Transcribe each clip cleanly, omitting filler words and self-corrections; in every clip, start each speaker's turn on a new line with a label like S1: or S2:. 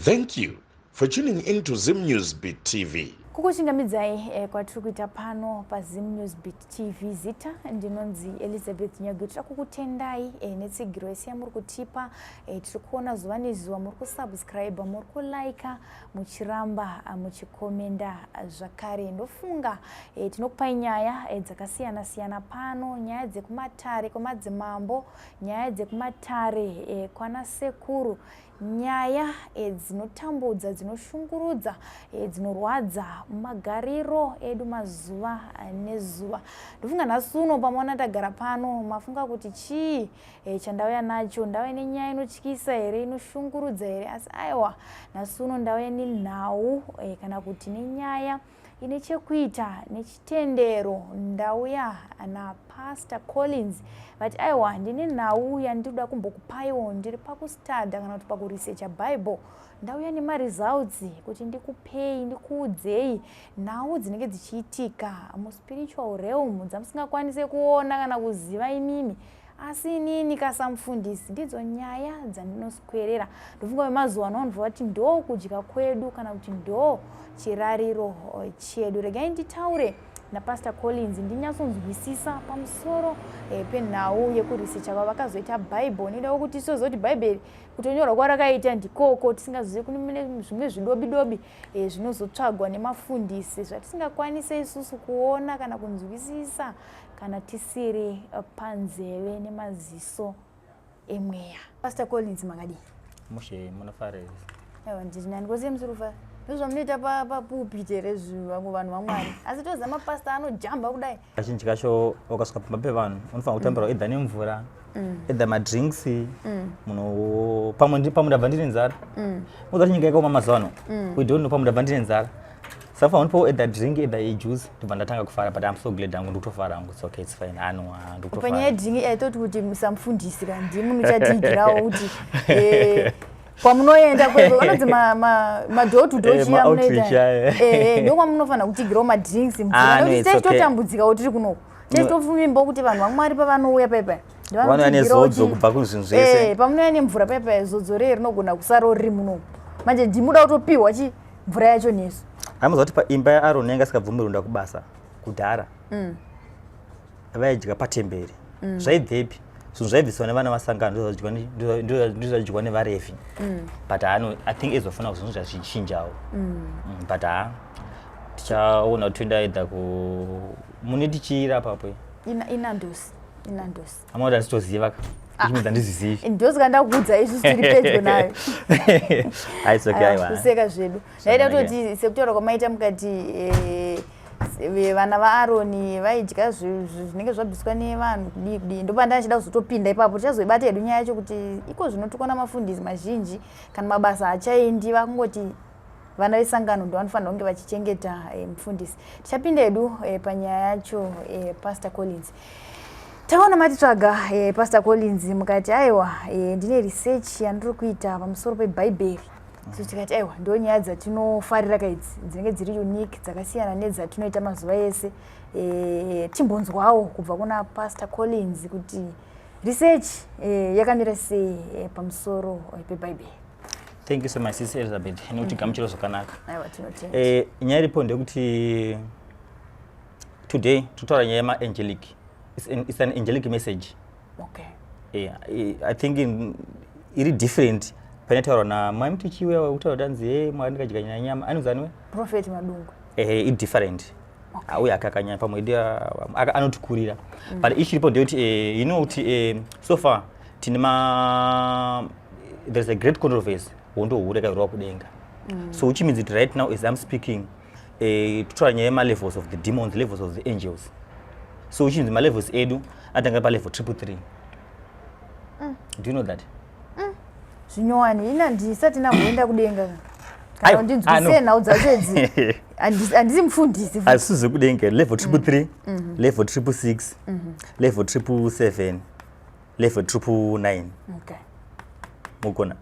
S1: Thank you for tuning in to Zim News Beat TV.
S2: Kukuchingamidzai kwatiri kuita pano paZim News Beat TV. Zita ndinonzi Elizabeth Nyagwe. Tiri kukutendai netsigiro yese yamuri kutipa. Tiri kuona zuva nezuva muri kusubscribe, muri kulike, muchiramba muchikomenda zvakare. Ndofunga tinokupai nyaya dzakasiyana siyana pano, nyaya dzekumatare kwemadzimambo, nyaya dzekumatare kwana sekuru, nyaya dzinotambudza, dzinoshungurudza, dzinorwadza mumagariro edu mazuva nezuva. Ndofunga nhasi uno pamaona tagara pano, mafunga kuti chii chandauya nacho? Ndauya nenyaya inotyisa here, inoshungurudza here? Asi aiwa, nhasi uno ndauya nenhau kana kuti nenyaya ine chekuita nechitendero. Ndauya naPastor Collins, vati aiwa, ndine nhau yandinoda kumbokupaiwo. Ndiri pakustudya kana kuti pakuresearcha Bible. Ndauya nemaresults kuti ndikupei, ndikuudzei nhau dzinenge dzichiitika muspiritual realm dzamusingakwanise kuona kana kuziva imimi, asi inini kasamufundisi ndidzo nyaya dzandinoswerera. Ndofunga vemazuva ano vanobva vati ndo kudya kwedu kana kuti ndo chirariro chedu. Regai nditaure naPastor Collins ndinyatsonzwisisa pamusoro penhau yekuresearcha kwavakazoita Bible. Ndodawo kuti tisozoti Bhaibheri kutonyorwa kwarakaita ndikoko, tisingazivi kune zvimwe zvidobi dobi zvinozotsvagwa nemafundisi zvatisingakwanise isusu kuona kana kunzwisisa kana tisiri panzeve nemaziso emweya. Pastor Collins, makadii?
S3: Mushe, munofara?
S2: Aiwa, ndiri nani kwose. Musiri ndozvamunoita papulpit here vamwe vanhu vaMwari? Asi toziva mapasta anojamba kudai.
S3: Kazhinji kacho wakasvika pamba pevanhu unofanira kutambirwa either nemvura, either madrinks. Munhu pamwe pamwe ndabva ndine nzara. Unoziva kuti nyika yakaoma mazuva ano. We don't know, pamwe ndabva ndine nzara, saka fanira kundipawo either drink, either a juice, ndobva ndatanga kufara. But I'm so glad hangu, ndikutofara hangu. It's okay, it's fine ano.
S2: Panyaya
S3: ndikutofara.
S2: Yedrink, aitoti kuti musamufundisi ka ndimi muchatiigirawo kuti kwamunoenda kweko vanonzi madoor to door. Chiya
S3: Ma-outreach,
S2: munoita
S3: aya.
S2: Ndokwamunofanira kutigirawo madrinks, mvura.
S3: Ah, no,
S2: Nekuti
S3: it's okay.
S2: tichitotambudzikawo tiri kunoko, tichitofumimba kuti vanhu vaMwari pavanouya paipai
S3: Vanouya nezodzo kubva kuzvinhu zvese.
S2: Pamunouya nemvura paipai, zodzo rei rinogona kusarawo riri munomu. Manje ndimuda kutopiwa chi mvura yacho nesu.
S3: Hamuziva kuti paimba yaAroni yanga isikabvumirwi kuenda kubasa kudhara? Vaidya patemberi. Zvaibvepi zvinhu zvaibviswa nevana vasangano? Ndozvaidyiwa nevaRevhi. But haano, I think ezofana zvinhu zvazvichinjawo. But ha, tichaona kuti toenda either ku mune tichiira papo.
S2: INandos, iNandos.
S3: Amakuti handitoziva ka, ichimidza ndizvizivi.
S2: Ndosika ndakuudza, isusu tiri pedyo nayo.
S3: It's okay.
S2: Aiwa,
S3: aiwa.
S2: Kuseka zvedu. Ndaida
S3: Zvakanaka.
S2: kutoti sekutaura kwamaita mukati vana vaAroni vaidya zvinenge zvabviswa nevanhu kudii kudii, ndopanda ndichida kuzotopinda ipapo. Tichazoibata hedu nyaya yacho kuti iko zvino tikuona mafundisi mazhinji kana mabasa achaendi, vakungoti vana vesangano ndo vanofanira kunge vachichengeta mufundisi. Tichapinda hedu panyaya yacho. Pastor Collins, taona matitsvaga, Pastor Collins, mukati aiwa, ndine research yandiri kuita pamusoro pebhaibheri. So tikati aiwa, ndo nyaya dzatinofarira kaidzi, dzinenge dziri unique, dzakasiyana nedzatinoita mazuva ese. Timbonzwawo kubva kuna Pastor Collins kuti research yakamira sei pamusoro pebhaibheri.
S3: Thank you so much, Sis Elizabeth, nekuti gamuchiro zvakanaka.
S2: Aiwa, tinotenda.
S3: Nyaya iripo ndeyekuti today totaura nyaya yemaangelic. It's an angelic message. I think iri different panotaurwa namai mutichiuya kutaura kuti anzi, "Hey, Mwari, ndikadya nyama," anonzi aniwe?
S2: Prophet Madungwe.
S3: Ehe, idifferent. Uye akakanyanya pamwe idi anotikurira. But ichiripo ndeyekuti you know kuti so far tine ma there's a great controversy, hondo huru yakairwa kudenga. So which means that right now as I'm speaking, totaura nyaya yemalevels of the demons, levels of the angels. So which means malevels edu atanga palevel 333. Do you know that?
S2: Zvinyowani, ina ndisati ndamboenda kudenga kana
S3: Aiwa,
S2: ndinzwisise
S3: ah, no.
S2: nhau dzacho idzi. Handisi mufundisi futi.
S3: Hazvisi zvekudenga. Level 333, level 666, level 777, level 999. Mugona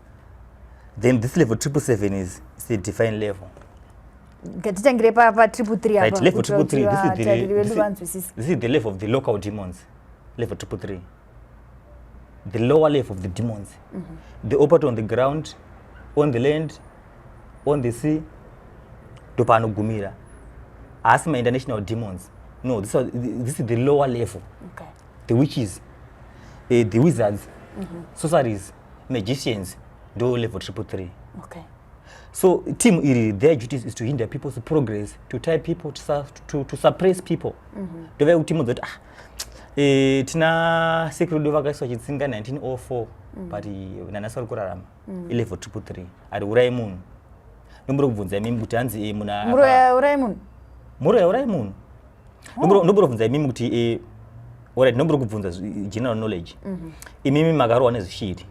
S3: then this level 777 is a divine level.
S2: Ngatitangire pa 333
S3: Right,
S2: apa
S3: level
S2: kuitira kuti
S3: 333, this is the,
S2: vatariri vedu
S3: this is,
S2: vanzwisise.
S3: This is the level of the local demons. Level 333, the lower level of the demons. They operate on the ground, on the land. On the sea, ndopaanogumira. Haasi mainternational demons, no. This is the lower level. The witches, the wizards, sorceries, magicians, ndo level 333. So team iri, their duties is to hinder people's progress, to tie people, to suppress people. Ndovai kuti munhu kuti, ah, tina sekuru vakaiswa chitsinga 1904, but nanhasi vari kurarama. Ilevel 333, ari urai munhu. Ndombori kubvunza imimi kuti hanzi munhu
S2: Muroya urai munhu?
S3: Muroya urai munhu. Ndombori kubvunza imimi kuti, alright, ndombori kubvunza general knowledge. Imimi makarohwa nezvishiri,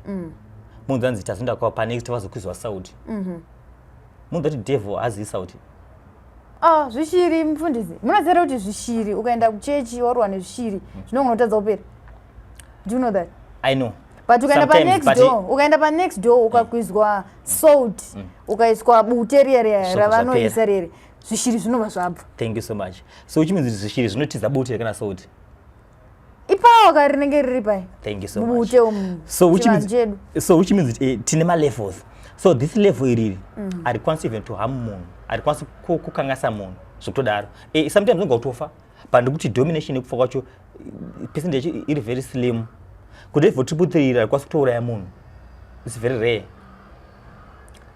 S3: munhu anzi tazoenda kwa panext vazokwizwa sauti, munhu ati devil hazivi sauti?
S2: Ah, zvishiri, mufundisi, munoziva kuti zvishiri, ukaenda kuchechi warohwa nezvishiri, zvinogona kutadza kupera? Do you know that?
S3: I know.
S2: But ukaenda
S3: Sometimes,
S2: panext
S3: but
S2: door, ukaenda panext door, ukakwizwa salt, ukaiswa bute riya riya
S3: Zvobva
S2: ravanoisa
S3: zvapera.
S2: rere, zvishiri zvinobva zvabva.
S3: Thank you so much. So which means zvishiri zvinotiza bute kana salt?
S2: Ipawo ka rinenge riri pai.
S3: Thank you so much.
S2: Mubute umu.
S3: So which
S2: Chivanhu
S3: means
S2: chedu.
S3: So which means tine malevels. So this level iriri harikwanisi even to harm munhu, harikwanisi kukangasa munhu zvekutodaro. Sometimes unonga kutofa, but ndikuti domination yekufa kwacho, percentage yacho iri very slim. Kuti level 333 iri harikwanisi kutouraya munhu, it's very rare.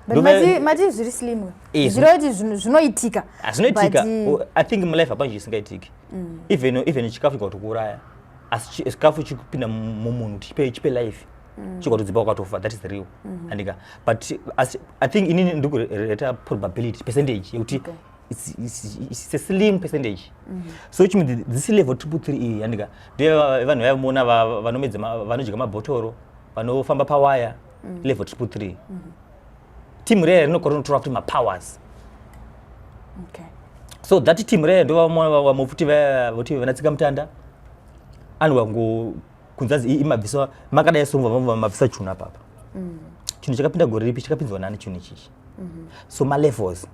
S2: But mati zviri slim. Zvireva kuti zvinoitika.
S3: Zvinoitika.
S2: But,
S3: Oh, I think mulife hapana chisingaitiki. Even chikafu chikatokuuraya, asi chikafu chikupinda mumunhu kuti chipe life, chikatodzipa wakatofa, that is real, andika. But asi I think inini ndikureta probability percentage yekuti it's a slim percentage. So which means this level 333 iyi, andika, ndiye vanhu vaimona vanomedza vanodya mabhotoro, vanofamba pawaya. Level 333 team raya rinokora rinotora futi mapowers. So that team raya ndo vamwe futi voti vanatsika mutanda anogwa kunzanzi imabviswa makadai, so mabvisa chunhu apapa. Chinhu chakapinda gore ripi? Chakapinzwa nani chinhu ichichi? So malevels.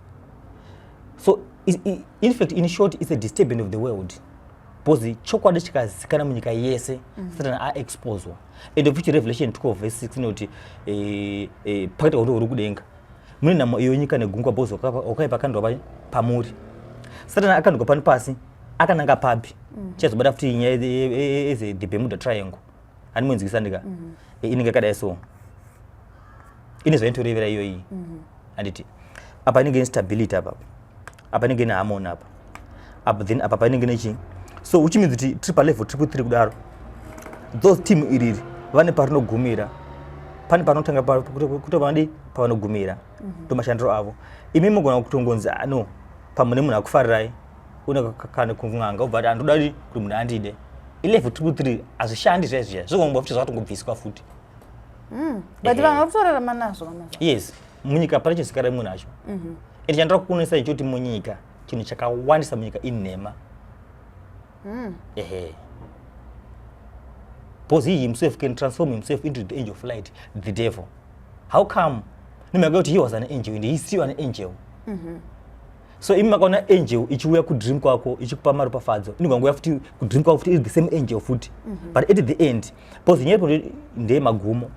S3: So in fact, in short, it's a disturbance of the world, because chokwadi chikazikana munyika yese, Satan aexposwa. And of which Revelation 12 verse 6 inoti, pakati kauti uri kudenga mune nhamo iyo nyika negungwa, because wakaipa akandwa pamuri. Satan akandwa pano pasi akananga papi? Chazobata futi nyaya eze the Bermuda Triangle, handimunzwisa ndika? Inenge yakadai, so ine zvainotorevera iyo iyi, handiti? Apa inenge ine stability, apa apa inenge ine harmony, apa apa, then apa painenge nechi. So which means kuti tiri palevel 333 kudaro, those team iriri vane parinogumira, pane panotanga kuti pavadi pavanogumira, ndo mashandiro avo. Imi mugona kutongonzi, ah, no, pamwe nemunhu akufarirai, une kana kun'anga, ubva ati handoda kuti munhu andide. Ilevel 333, hazvishandi zviya zviya, zvigongwa futi zvakatongobviswa futi.
S2: But vanhu vari kutorarama nazvo kamazvo.
S3: Yes, munyika pane chizikara munhu acho. Ende chandira kuonesa ichoti munyika, chinhu chakawandisa munyika inhema. Ehe, because he himself can transform himself into the angel of light, the devil. How come? Nemhaka yekuti he was an angel and he is still an angel. So imi makaona angel ichiuya kudream kwako ichikupa maropafadzo, inogona futi kudream kwako futi iri the same angel futi. But at the end, because nyaya ipo ndeyemagumo,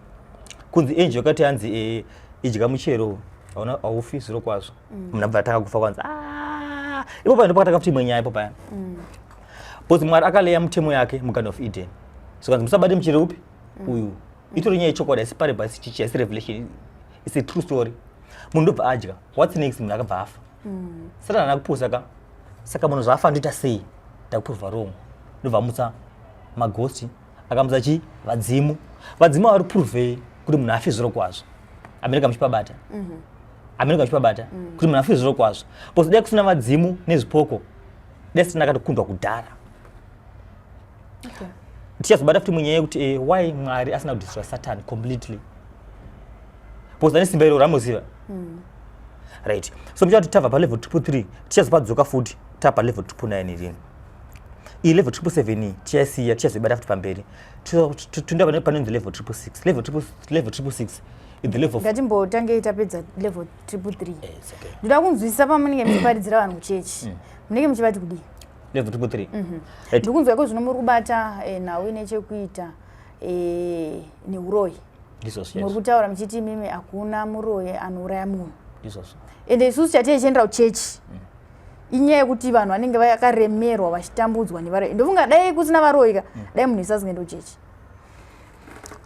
S3: kunzi angel yakati hanzi, idya muchero, hauna haufi zviro kwazvo. Munhu abva atanga kufa, kwanzi, "Ah." Ipo paya ndopakatanga futi imwe nyaya ipo paya, because Mwari akaleya mutemo yake muGarden of Eden, so kanzi musabate muchero upi uyu. Itori nyaya yechokwadi, haisi parable, haisi chichi, haisi revelation, it's a true story. Munhu ndobva adya. What's next? Munhu akabva afa. Satani haana kupusa ka. Saka munhu zvaafa, ndoita sei? Ndakuprova wrong. Ndobva amutsa maghosti, akamutsa chi vadzimu. Vadzimu vari prove kuti munhu afe zviro kwazvo. Amerika muchipabata, Amerika muchipabata kuti munhu afe zviro kwazvo, because dai kusina vadzimu nezvipoko, dai sina akatokundwa kudhara. Tichazobata futi munyaya yekuti, why Mwari asina kudestroy Satan completely, because ane simba iro ramuziva, right? So muchati tabva palevel 333, tichazopadzoka futi tava palevel 999 rini. Iyi level 777 iyi tichaisiya, tichazoibata futi pamberi. Toenda panonzi level 666. Level 666 is the level of
S2: Ngatimbotangei tapedza level 333.
S3: Yes, okay.
S2: Ndoda kunzwisisa, pamunenge muchiparidzira vanhu kuchechi, munenge muchivati kudii?
S3: Level 333, right.
S2: Ndikunzwa iko zvino muri kubata nhau ine chekuita neuroyi.
S3: Ndizvo.
S2: Muri kutaura muchiti imimi hakuna muroyi anouraya munhu.
S3: Ndizvozvo.
S2: Ende isusu chatichiendera kuchechi inyaya yekuti vanhu vanenge vakaremerwa, vachitambudzwa nevaroyi. Ndofunga dai kusina varoyi ka, dai munhu isazingaende kuchechi.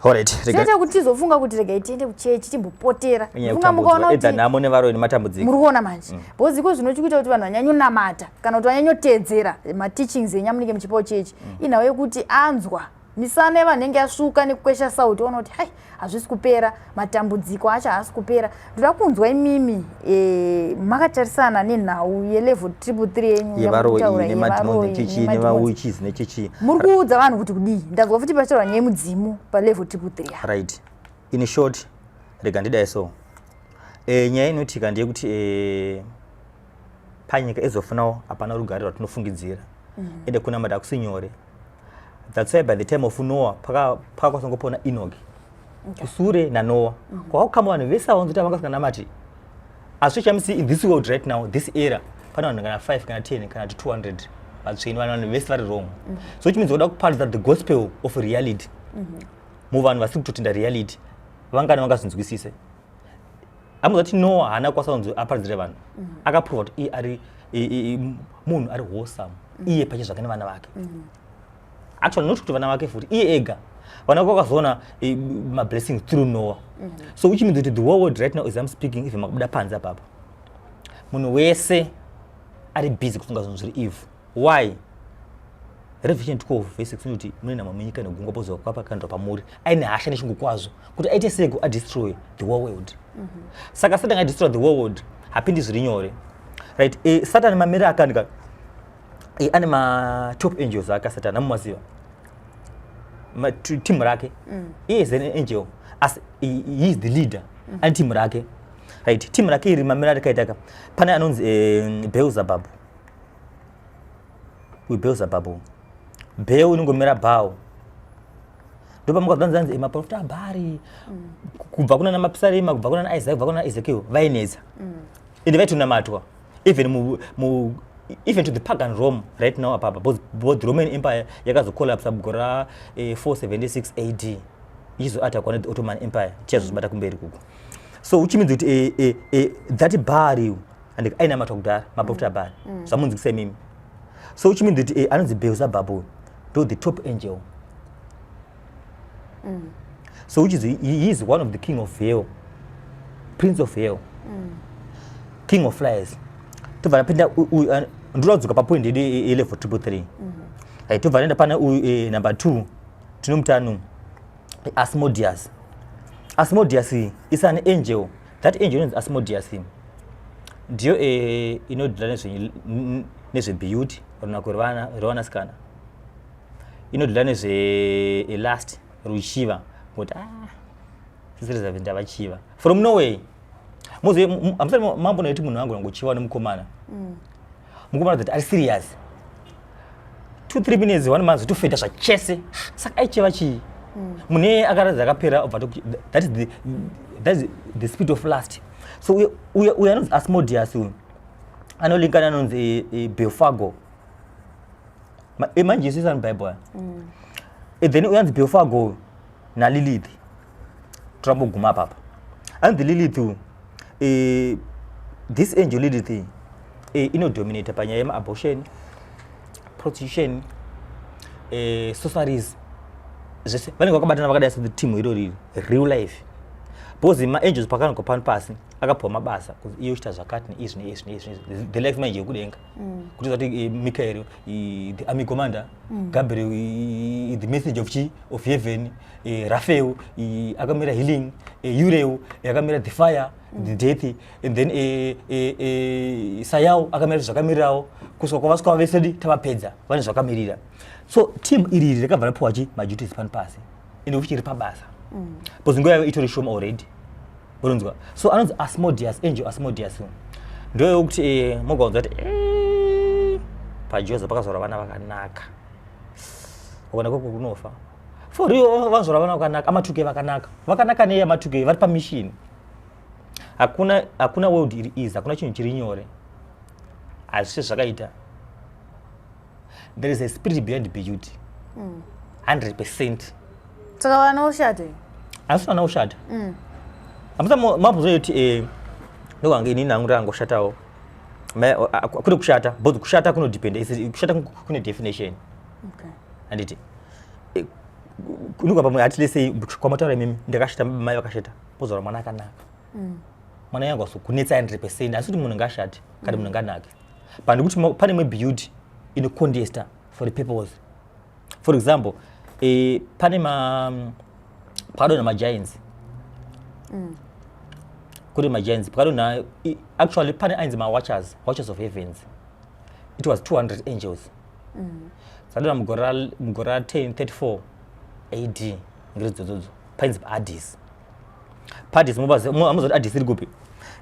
S3: Alright, rega.
S2: Chete kuti tizofunga kuti regai tiende kuchechi timbopotera.
S3: Inyaya
S2: Ndofunga mukaona
S3: yekutambudzwa, edza
S2: kuti
S3: nhamo nevaroyi nematambudziko.
S2: Muri kuona manje, because iko zvinochikuita kuti vanhu vanyanyonamata kana kuti vanyanyotedzera mateachings enyu amunenge muchipawo chechi, inhau yekuti anzwa misana yevanhu yasvuka nekukwesha sauti, oona kuti hai, hazvisi kupera, matambudziko acho haasi kupera. Ndoda kunzwa imimi, makatarisana nenhau yelevel 333 yenyu
S3: yevaroyi
S2: yamuri kutaura,
S3: nemadhimoni
S2: yevaroyi,
S3: nechichi
S2: nemadhimoni.
S3: Nemawitches nechichi.
S2: Muri kuudza vanhu kuti kudii? Ndazwa futi pachitaurwa nyaya yemudzimu palevel 333 apa.
S3: Right, in short, rega ndidai so, nyaya inoitika ndeyekuti panyika izofunawo hapana rugare rwatinofungidzira. Ende kunamata hakusi nyore. That's why by the time of Noah pakakwanisa Enoch kusure naNoah kwakukama vanhu vese avanzoti avangasinganamati. Asi chamisi in this world right now, this era, pane vanhu kana 5 kana 10 kana kuti 200 vatsvene. Vanhu vese vari wrong. So which means kuda kuparidza the gospel of reality muvanhu vasiri kutotenda reality, vangani vangazinzwisise? Amuzati Noah haana kukwanisa kunzi aparidzire vanhu. Akaprova kuti iye ari munhu ari wholesome, iye pache zvake nevana vake. Actually, not kuti vana vake futi, iye ega. Vana vake vakazoona mablessings through Noah. So which means kuti the whole world right now, as I'm speaking, even makabuda panze apapo, munhu wese ari busy kufunga zvinhu zviri evil. Why? Revelation 12 verse 6 inoti mune nhamo munyika negungwa, pozuva kwapakandwa pamuri aine hasha neshungu kwazvo kuti aite seko adestroy the whole world. Saka Satan adestroy the whole world, hapindi zviri nyore, right? Satan mamiri akanika ane matop angels ake. Satan amumaziva team rake. Iye is an angel, asi he is the leader. Ane team rake, right? Team rake iri, mamiri arikaitaka, pane anonzi Beelzebub. Uyu Beelzebub, Bel inongomira Baal. Ndopamukazanzanzi maprofita aBhari, kubva kuna namapisarema, kubva kuna naIsaiah, kubva kuna naEzekiel, vainetsa ende vaitonamatwa even mu even to the pagan Rome right now apapa, because both Roman Empire yakazocollapsa mugore ra 476 AD, ichizoatakwa nethe Ottoman Empire. Tichazozvibata kumberi kuko. So which means kuti that Baal and ainamatwa kudhara, maprofita aBhari, zvamunzwisa imimi. So which means kuti anonzi Beelzebub ndo the top angel. So which is he is one of the king of hell, prince of hell, king of flies. Tobva tapinda uyu, ndoda kudzoka papoint yedu yelevel 333. Right, tobva taenda pane uyu, number 2, tinomutanu Asmodeus. Asmodeus is an angel. That angel inonzi Asmodeus ndiyo inodeala nezvebeauty, runako rwevanasikana. Inodeala nezvelust, ruchiva, kuti ah, sisirizavi ndavachiva from nowhere. Muzi hamusati mambo noiti munhu wangu nangochiva nemukomana, mukomana that ari serious, 2 3 minutes, one month, zvitofenda zvachese. Saka aicheva chii? Munhu iyeye akaratidza akapera, obva that is the spirit of lust. So uyo anonzi Asmodeus uyu anolinkana anonzi Belfago. Manje isusu ani Bible aya. Then uyo anonzi Belfago naLilith, toramboguma apapa. Anonzi Lilith uyu, this angel Lilith inodominata panyaya yemaabortion, prostitution, sorceries, zvese. Vanenge vakabatana vakadai seteam iro riri real life, because maangels pakanogwa pano pasi akapiwa mabasa kuti iye uchita zvakati neizvi neizvi neizvi neizvi. The life manje yekudenga, kuti zati Michael, the army commander, Gabriel, the messenger of chi of heaven, Raphael akamira healing, Uriel akamira the fire, the death, and then Sayau akamira zvakamirirawo kusvika kwavasvika vese tavapedza, vane zvakamirira. So team iri iri rakabva rapiwa chi maduties pano pasi, ende uchiri pabasa because nguva yavo itori shoma already, unonzwa? So anonzi Asmodeus, angel Asmodeus uyu ndoyekuti mogaunza kuti paJoza pakazvarwa vana vakanaka, ukaona koko kunofa for real. Vazvarwa vana vakanaka, amatuke vakanaka, vakanaka nei? Amatuke vari pamission. Hakuna world iri easy, hakuna chinhu chiri nyore, hazvise zvakaita. There is a spirit behind beauty, 100%.
S2: Saka vana ushata?
S3: Asi vana ushata. Hamusa mabvunzo yekuti Ndokange inini hangu ndakangoshatawo. Kune kushata, but kushata kunodependa, kushata kune definition. Handiti kunogwa pamwe hati lesei kwamataura imimi, ndakashata, mai vakashata, pozora mwana akanaka. Mwana yangu asokunetsa 100%, asi kuti munhu ngashate kana munhu nganake. But ndikuti pane imwe beauty inocontesta for the purpose. For example, pane ma pakadonha magiants. Kune magiants pakadonha, actually pane ainzi mawatchers, watchers of heavens. It was 200 angels. Dzadonha mugore ra 1034 AD, ngiri dzodzodzo, painzi paAddis. PaAddis, hamuzoti Addis iri kupi?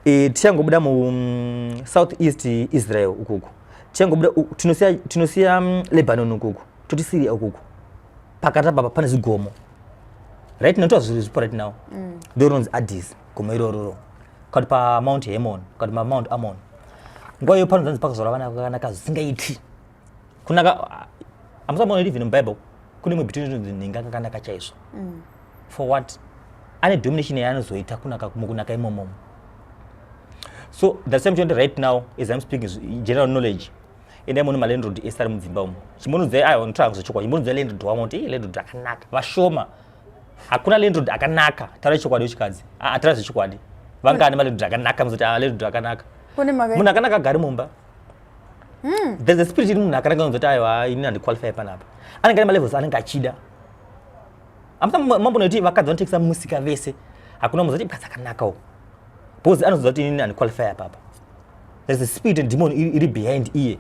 S3: Tichangobuda mu south east Israel ukuku, tichangobuda tinosiya Lebanon ukuku, toti Syria ukuku, pakati apa pane zigomo right now, toa zviripo right now. Ndo rinonzi Addis, gomo irororo, kati paMount Hermon, kati paMount Amon. Nguva iyo panonzanzi pakazora vana vakanaka zvisingaiti kunaka. Hamusambona even muBible kune imwe between inonzi nhinga kakanaka chaizvo. For what? Ane domination yaanozoita kunaka, mukunaka imomomo. So the same thing right now as I'm speaking is general knowledge. Endai muone malandlord ese ari mudzimba umo, chimbonodzai, aiwa, ndotaura zvechokwadi, chimbonodzai landlord wamo kuti landlord akanaka vashoma. Hakuna landlord akanaka, taura chokwadi wechikadzi, taura zvechokwadi, vangani malandlord akanaka muzoti, ah, landlord akanaka?
S2: Kune maka
S3: Munhu akanaka agari mumba. There's a spirit iri munhu akanaka unozoti, aiwa, ini handiqualify panapa. Anenge ane malevels anenge achida. Amusa mambonoti vakadzi vanotengesa musika vese, hakuna muzoti mukadzi akanakawo, because anoziva kuti inini handiqualify apapa. There's a spirit and demon iri behind iye.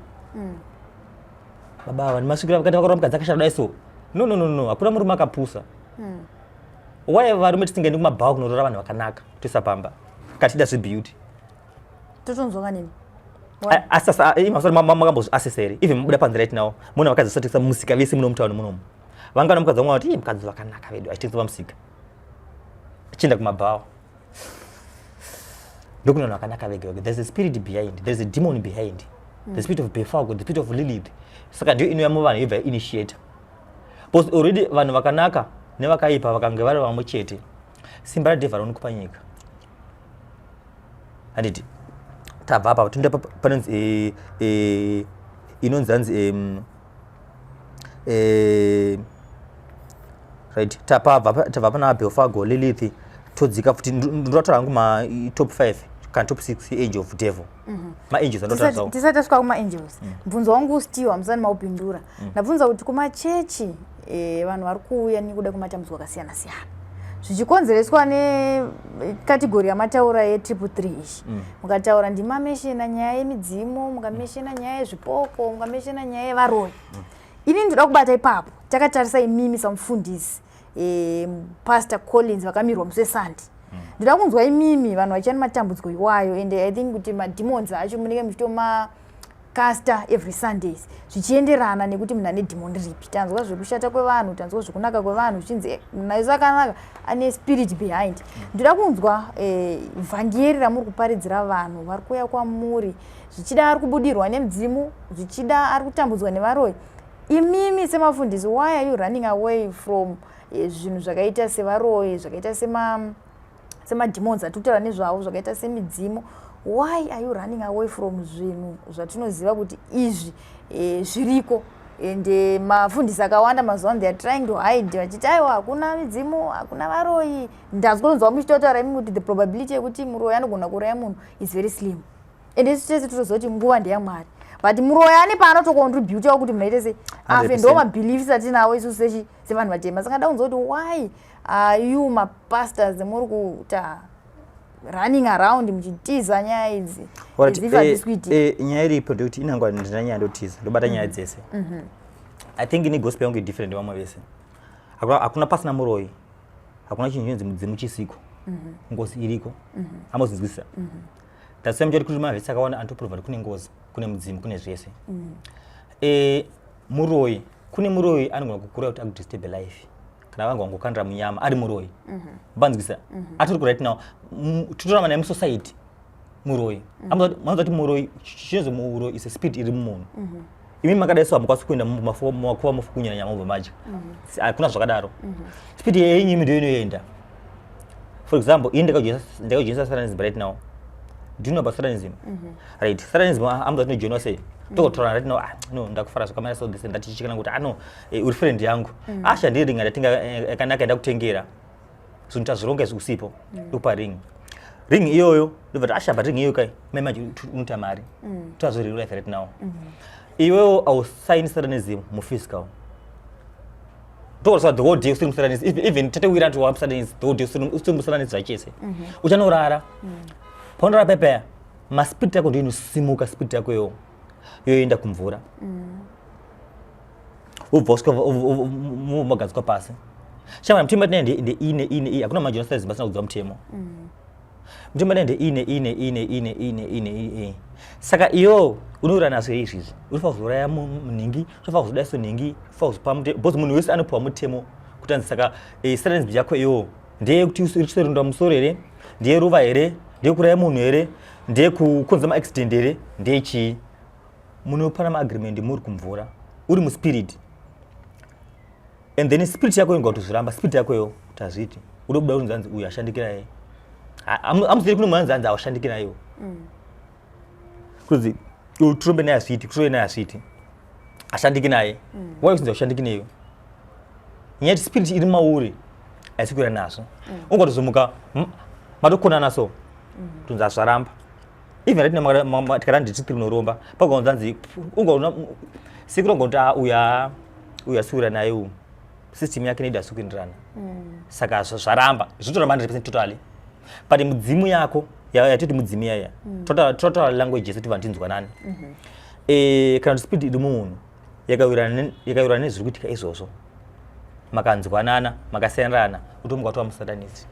S3: Baba ava nemasvikiro vakati vakarora mukadzi akashata dai. So no, no, no, no, hakuna murume akapusa. Why varume tisingaendi kumabhawa kunorora vanhu vakanaka toisa pamba katida zvebeauty?
S2: Totonzwa kanini?
S3: Asi makambozviasesa here? Even mubuda panze right now, muna vakadzi vasatengesa musika vese muno mutauni munomu. Vangana mukadzi vamwe vati, mukadzi vakanaka vedu achitengesa pamusika, achienda kumabhawa, ndokuna vanhu vakanaka vega vega. There's a spirit behind, there's a demon behind, the spirit of Belphegor, the spirit of Lilith. Saka ndiyo inouya muvanhu yobva yainitiata, because already vanhu vakanaka nevakaipa vakange vari vamwe chete, simba radevil rinokupa nyika. Handiti tabva apa, toenda panonzi inonzi hanzi right, tabva pana Belphegor, Lilith, todzika futi. Ndotaura hangu ma top 5 kana top 6 angel of devil, maangels andotaura zvawo.
S2: Tisati tasvika kumaangels, mubvunzo wangu still hamusani maupindura. Ndabvunza kuti kumachechi vanhu vari kuuya nekuda kwematambudziko akasiyana siyana, zvichikonzereswa necategory yamataura ye333 ishi. Mukataura ndimameshena nyaya yemidzimu, mukameshena nyaya yezvipoko, mukameshena nyaya yevaroyi. Ini ndoda kubata ipapo takatarisa imimi samufundisi, Pastor Collins vakamirwa musi weSunday. Ndoda kunzwa imimi, vanhu vachiya nematambudziko iwayo, and I think kuti mademons acho munenge muchitoma casta every Sundays, zvichienderana nekuti munhu ane dhimoni ripi. Tanzwa zvekushata kwevanhu, tanzwa zvekunaka kwevanhu, zvichinzi munhu aiso akanaka ane spirit behind. Ndoda kunzwa vhangeri ramuri kuparidzira vanhu vari kuuya kwamuri, zvichida ari kubudirwa nemudzimu, zvichida ari kutambudzwa nevaroyi. Imimi semafundisi, why are you running away from zvinhu zvakaita sevaroyi, zvakaita semademons atiri kutaura nezvavo, zvakaita semidzimu? Why are you running away from zvinhu zvatinoziva kuti izvi zviriko? And mafundisi akawanda mazuva ano, they are trying to hide, vachiti, aiwa, hakuna midzimu, hakuna varoyi. Ndanzwa kunzwa muchitotaura imi kuti the probability yekuti muroyi anogona kuuraya munhu is very slim, and isu tese totoziva kuti nguva ndeyamwari, but muroyi ane paanotocontributawo kuti munhu aite sei, afe.
S3: 100%.
S2: Ndo mabeliefs atinawo isusu sevanhu vatema. Saka ndakunzwa kuti why are you mapastors muri kuita running around muchitiza nyaya idzi
S3: Alright,
S2: as if hazvisi kuitika?
S3: Nyaya iripo ndekuti inangwa ndina nyaya ndotiza, ndobata nyaya dzese. I think ini gospel yangu idifferent vamwe vese. Hakuna pasina muroyi, hakuna chinhu chinonzi mudzimu chisiko, ngozi iriko, ambozinzwisisa. That's why muchati kuti mavhesi akawanda anotoprova kuti kune ngozi, kune mudzimu, kune zvese. Muroyi, kune muroyi anogona kukura kuti akudisturb life, kana vanga vangokandira munyama ari muroyi, banzwisa atori ku right now titoramba naye musociety. Muroyi, maanza kuti muroyi, chinonzi muroyi is a spirit iri mumunhu. Imi makadai so hamukwanisi kuenda mumakuva mofukunyana nyama mobva madya. Hakuna zvakadaro. Spirit yenyu imi ndio inoenda. For example, ini ndakajoinisa satanism right now. Do you know about Satanism? Right, Satanism amuza tinojoinwa sei? Tokotaura right now, ah, no, ndakufara zvakamira so, this and that, chichikana kuti ano uri friend yangu. Asha ndiri ring ndatenga yakanaka, ndakutengera. So nditazvironga izvi usipo. Ndokupa ring. Ring iyoyo, ndobva kuti asha, but ring iyoyo kai, mai manje unoita mari. Tazvo real life right now. Iwewo ausign Satanism muphysical. Tokoresa the whole day usiri musatanist, even tatewira kuti wamusatanist, the whole day usiri musatanist zvachese. Uchanorara. Paunorara pepaya, maspirit yako ndiyo inosimuka, spirit yako yo yoenda kumvura. Ubva usvika magadzikwa pasi. Shamwari, mutemo tinaye nde ine ine i hakuna manje unosaizi pasina kudziwa mutemo. Mutemo tinaye nde ine ine ine ine ine ine ine. Saka iyo unoura nazvo izvizvi. Unofanira kuzouraya nhingi, unofanira kuzodai so nhingi, unofanira kuzopa mutemo. Because munhu wese anopiwa mutemo kuti anzi saka satanism yako iyo ndeyekuti userunda musoro here, ndeyeruva here, ndeyekuuraya munhu here, ndeyekukonza maaccident here, ndeyechii. Munopana maagreement muri kumvura uri muspirit, and then spirit yako inogona kutozviramba, spirit yako iyo kuti hazviiti, uda kubuda kunzi anzi uyu ashandikira ye amusiri kune munhu anzi anzi awashandikira iwo kunzi turombe naye hazviiti, kutorove naye hazviiti, ashandiki naye. Why kusinzi aushandiki neyo? Nyaya yekuti spirit iri mauri haisi kuira nazvo. Ungatozomuka matokonana so kunzi hazvaramba. Even right now tikada nditi tiri kunoromba, pakaunza nzi ungaona siku ronga kuti ah, uya uyu asiwira naye uyu, system yake nedu hasi kuenderana, saka zvaramba, zvotoramba 100% totally. But mudzimu yako yatoti mudzimu yaya, totaura language yese kuti vanhu tinzwanani. Kana kuti spirit iri mumunhu yakawirana nezviri kuitika izvozvo, makanzwanana, makasiyanirana, utomuka watova musatanist.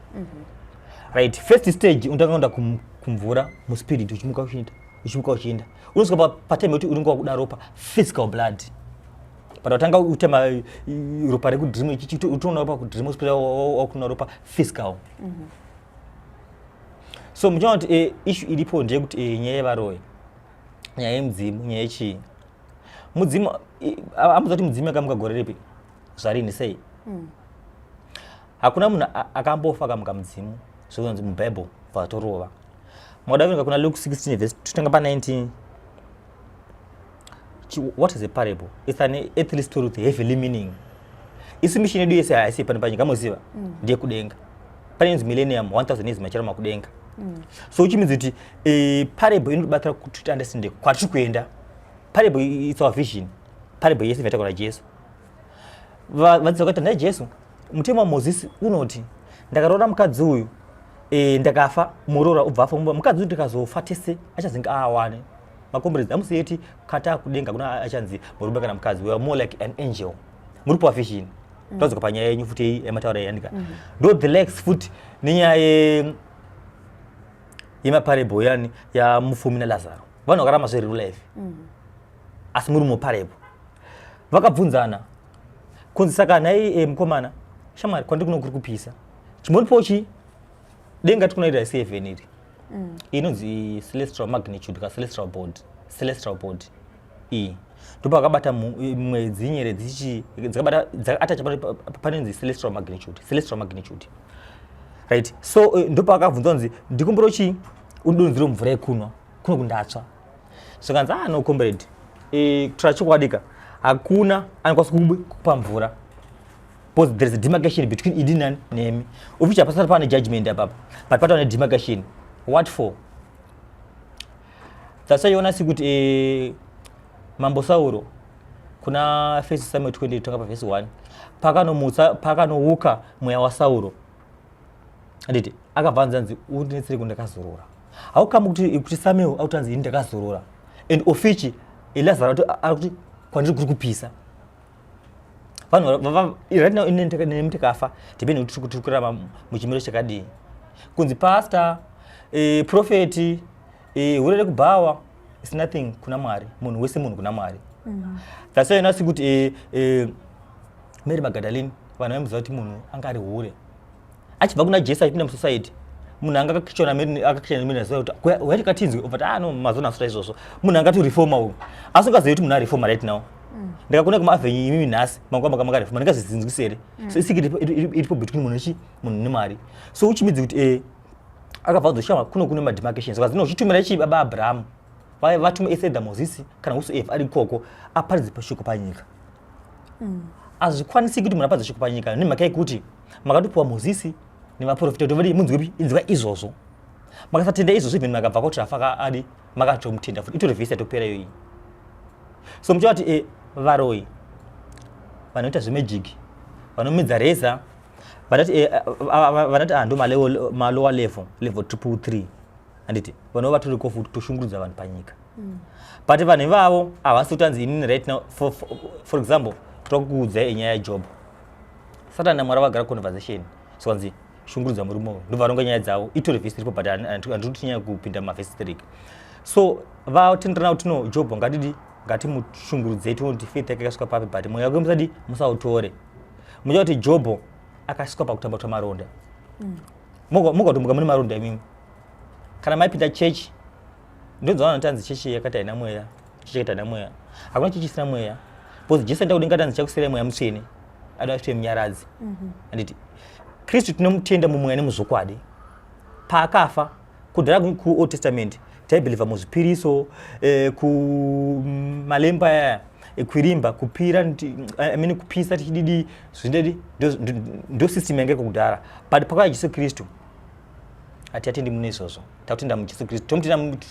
S3: Right, first stage unotanga kuenda kumvura muspirit, uchimuka uchienda, uchimuka uchienda, unosvika patime yekuti unenge wakuda ropa, physical blood. But watanga utema ropa rekudream, utoona ropa kudream, spirit wakuona ropa physical. So muchiona kuti issue iripo ndeyekuti nyaya yevaroyi, nyaya yemudzimu, nyaya yechii, mudzimu, amuziva kuti mudzimu yakamuka gore ripi, zvarini, sei. Hakuna munhu akambofa akamuka mudzimu zvokunzi mubhaibheri vatorova. Mwada kuverenga kuna Luke 16 verse totanga pa19. What is a parable? It's an earthly story with heavenly meaning. Isu mission yedu yese haisi pano panyika, moziva, ndeyekudenga. Pane inonzi millennium, 1000 years macharama kudenga. So which means kuti parable inotibatsira kuti tiunderstand kwatiri kuenda. Parable it's our vision. Parable yese inotaura Jesu. Vadzidzi vakati, "Nhai Jesu, mutemo waMozisi unoti ndakaroora mukadzi uyu, ndakafa, muroora ubva afa, mukadzi uyu ndikazofa tese achazinge aawane makomberedzi." Amusiyeti kata kudenga kuna achanzi murume kana mukadzi. We are more like an angel. Muri kupa vision. Tadzoka panyaya yenyu futi yamataura yandika ndo the legs futi nenyaya yemaparable yani yamufumi naLazaro. Vanhu vakarama zvereal life, asi muri muparable. Vakabvunzana kunzi, "Saka nhai mukomana, shamwari, kwandiri kuno kuri kupisa, chimbondipawo chi denga tikunoita seven iri." Inonzi celestial magnitude ka celestial body. Celestial body iyi ndopakabata mwedzi, nyeredzi, chichi dzakabata, dzakaatacha panonzi celestial magnitude, celestial magnitude, right? So ndopakabvunzwa kunzi, "Ndikumbiro chi undidonzere mvura yekunwa, kuno kundatsva." Zvikanzi, "Ah, no comrade, kutora chokwadi ka, hakuna anokwanisa kupa mvura because there is a demarcation between idi nani nemi." Uficha pasati pane judgment apapa, but patova nedemarcation. What for? Tasaiona sekuti mambo Sauro kuna First Samuel 20 toka pavhesi 1, pakanomutsa, pakanouka mweya waSauro, anditi akabva anzi, "Undinetsere kundakazorora." Haukama kuti Samuel akuti anzi, "Ini ndakazorora," and ofichi Lazaro ari kuti, "Kwandiri kuri kupisa." Vanhu right now, ini nemi tikafa, depending kuti tiri kurarama muchimiro chakadii, kunzi pastor, prophet, hure rekubhawa is nothing kuna Mwari. Munhu wese munhu kuna Mwari. That's why unasi kuti Mary Magdalene, vanhu vaimuziva kuti munhu anga ari hure, achibva kuna Jesu achipinda musociety, munhu anga akakichona Mary, akakichana Mary, aziva kuti waiti katinzwe obva ah no, mazona asura izvozvo, munhu angatoreforma uyu. Asi ungazivi kuti munhu areforma right now, ndikakona kumaavenue imimi nhasi mangwana makareforma, ndingazvizinzwisi here? So isiki iripo between munhu nechi munhu neMwari. So uchimidzi kuti Akabva adzoshama kuno kune mademarcations, zvikanzi no, chitumira ichi baba Abrahamu vatume either Mozisi kana whosoever ari ikoko aparidze pashoko panyika. Hazvikwanisiki kuti munhu aparidze shoko panyika nemhaka yekuti makatopiwa Mozisi nevaprofita kuti vadii, munzwepi, inzwa izvozvo. Makasatenda izvozvo, even makabva kuti afa adi makatomutenda futi, itori vhesi yatopera iyoyi. So muchiva kuti varoyi vanoita zvemagic, vanomedza reza, vanoti ah, ndo malower level, level 333, handiti? Vanova vatori kofu kutoshungurudza vanhu panyika. But vanhu ivavo havasi kutanzi inini right now, for example, toda kukuudzai enyaya yaJob. Satani naMwari vagara conversation, zvikanzi shungurudza murume uyu, ndobva varonga nyaya dzavo. Itori vhesi iripo, but handiri kuti nyaya kupinda mumavhesi 3. So vatenderana kuti no, Job ngatidi ngatimushungurudzei, tione kuti faith yake yakasvika papi, but mweya wake musadi musautore. Mucha kuti Jobho akasvika pakutamba kuta maronda. Mukatombuka mune maronda imimi kana maipinda chechi, ndonzwa vanhu tanzi chechi yakati haina mweya, chechi yakati haina mweya. Hakuna chechi isina mweya, because Jesu aenda kudenga, tanzi chakusirai Mweya Mutsvene, ada kuite munyaradzi. Handiti Kristu tinomutenda mumweya nemuzvokwadi? Paakafa kudhara kuOld Testament taibhilivha muzvipiriso, kumalemba aya ekwirimba, kupira, I mean, kupisa tichididi zvindedi, ndo system yange kudhara. But pakauya Jesu Kristu, hatiatendi mune izvozvo, takutenda muJesu Kristu,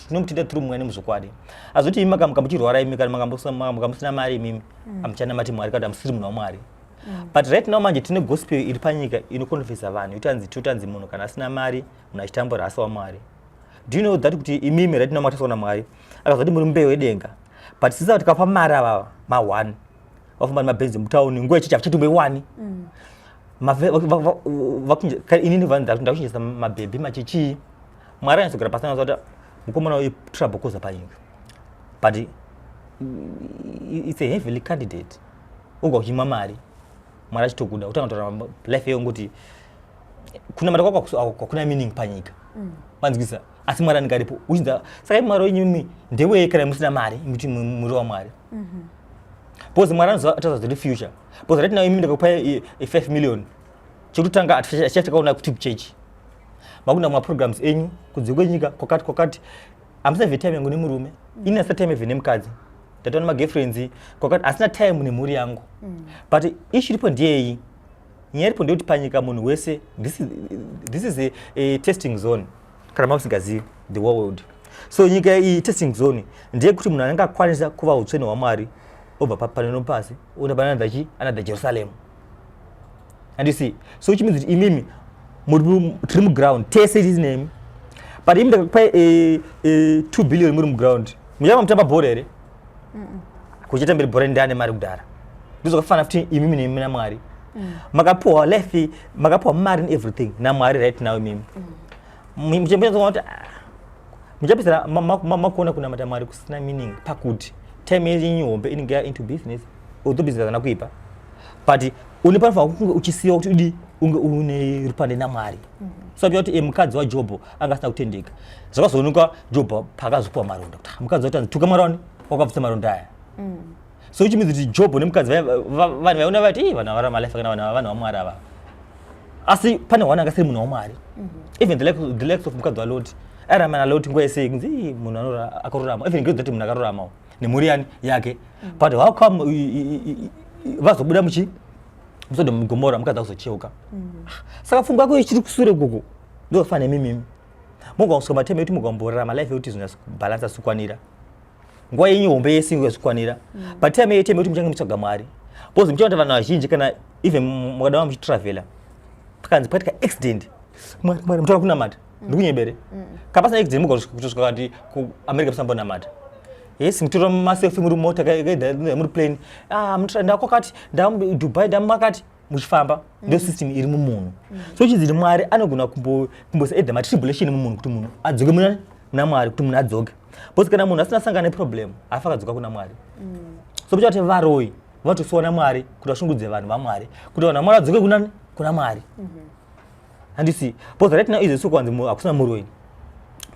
S3: tinomutenda through mweya nemuzvokwadi. Azoti imi makamuka muchirwara imi, kana makamuka musina mari imimi, hamuchanamati Mwari kana musiri munhu waMwari. But right now manje tine gospel iri panyika inokonfesa vanhu, yotanzi totanzi munhu kana asina mari, munhu achitambura, asi waMwari. Do you know that kuti imimi right now makataswa naMwari, akazoti muri mbeu yedenga? But sisa tikapa mari avava ma1 vafamba nemabhenzi mutauni, nguva ichichi havichatombeiwani. Inini ndakuchinjisa mabhebhi machichii. Mwari anyatsogara pasi kuti mukomana uyu trouble causer panyika, but it's a heavenly candidate. Uga uchimwa mari, Mwari achitokuda, utanga kutora life yeyo ngoti kunamata kwako hakuna meaning panyika. Manzwisa? Asi Mwari anenge aripo uchinza. Saka imi Mwari wenyu imi ndewei kana musina mari, muti muri waMwari? Because Mwari anotaura zviri future, because right now imi ndakakupa 5 million, chekutanga achiatakaona kuti kuchechi makunda maprograms enyu kunze kwenyika kwakati kwakati, hamusina time yangu nemurume. Ini asina time even nemukadzi, ndatoona magirlfriends kwakati, asina time nemhuri yangu. But issue iripo ndeyei? Nyaya iripo ndeyekuti panyika munhu wese, this is a testing zone, kana mamusingazivi the world. So nyika iyi testing zone ndeyekuti munhu anenge akwanisa kuva utsvene hwaMwari obva pano pasi oenda pananother chi another Jerusalem, and you see, so which means kuti imimi tiri muground tese tisi nemi, but imi ndakakupai 2 billion muri muground, muchava mutamba bhora here? Kuchatambiri bhora ndane mari kudhara. Ndizvakafanana futi imimi nemi naMwari. Makapiwa life, makapiwa mari and everything naMwari. Right now imimi muchapedzisira ah, muchapedzisira makuona kunamata Mwari kusina meaning, pakuti time yenyu hombe inenge ya into business, although business hazana kuipa, but une panofanira kunge uchisiya kuti udi unge une rupande naMwari. So kuti mukadzi waJobho anga asina kutendeka, zvakazoonekwa Jobho paakazopiwa maronda, kuti ah, mukadzi watanzi tuka Mwari wani wakabvisa maronda aya. So which means kuti Jobho nemukadzi vanhu vaiona vati vanhu avarama life kana vanhu vaMwari ava, asi pane one anga asiri munhu waMwari. Even the likes of mukadzi waLoti airama naLoti nguva yese, kunzi munhu akarurama, even ngezati munhu akaruramawo nemhuri yani yake. But how come vazobuda muchi muSodom muGomora, mukadzi akuzocheuka? Saka pfungwa yako ichiri kusure koko. Ndofanira imimimi mugosvika matime ekuti mugamborarama life yekuti zvinyatsokubhalansa, zvikwanira nguva yenyu hombe yese inge zvikwanira. But time yetime yekuti muchange muchitsvaga Mwari, because muchaona kuti vanhu vazhinji, kana even mukadava muchitravhela, pakanzi paitika accident, Mwari, Mwari, mutaura kunamata. Ndikunyebere? Kana pasina accident, mugotosvika kati kuAmerica musambonamata. Yes, mutora maselfie muri mota, muri plane, ah, ndakwakati, ndaDubai, ndamakati muchifamba. Ndo system iri mumunhu. So chinzi Mwari anogona kumboisa either matribulation mumunhu kuti munhu adzoke muna Mwari, kuti munhu adzoke, because kana munhu asina sangana neproblem, haafa akadzoka kuna Mwari. So mucha kuti varoyi vatosiwa naMwari kuti vashungudze vanhu vaMwari, kuti vanhu vaMwari vadzoke kuna Mwari. Handisi? Because right now izvo kwanzi hakusina muroyi,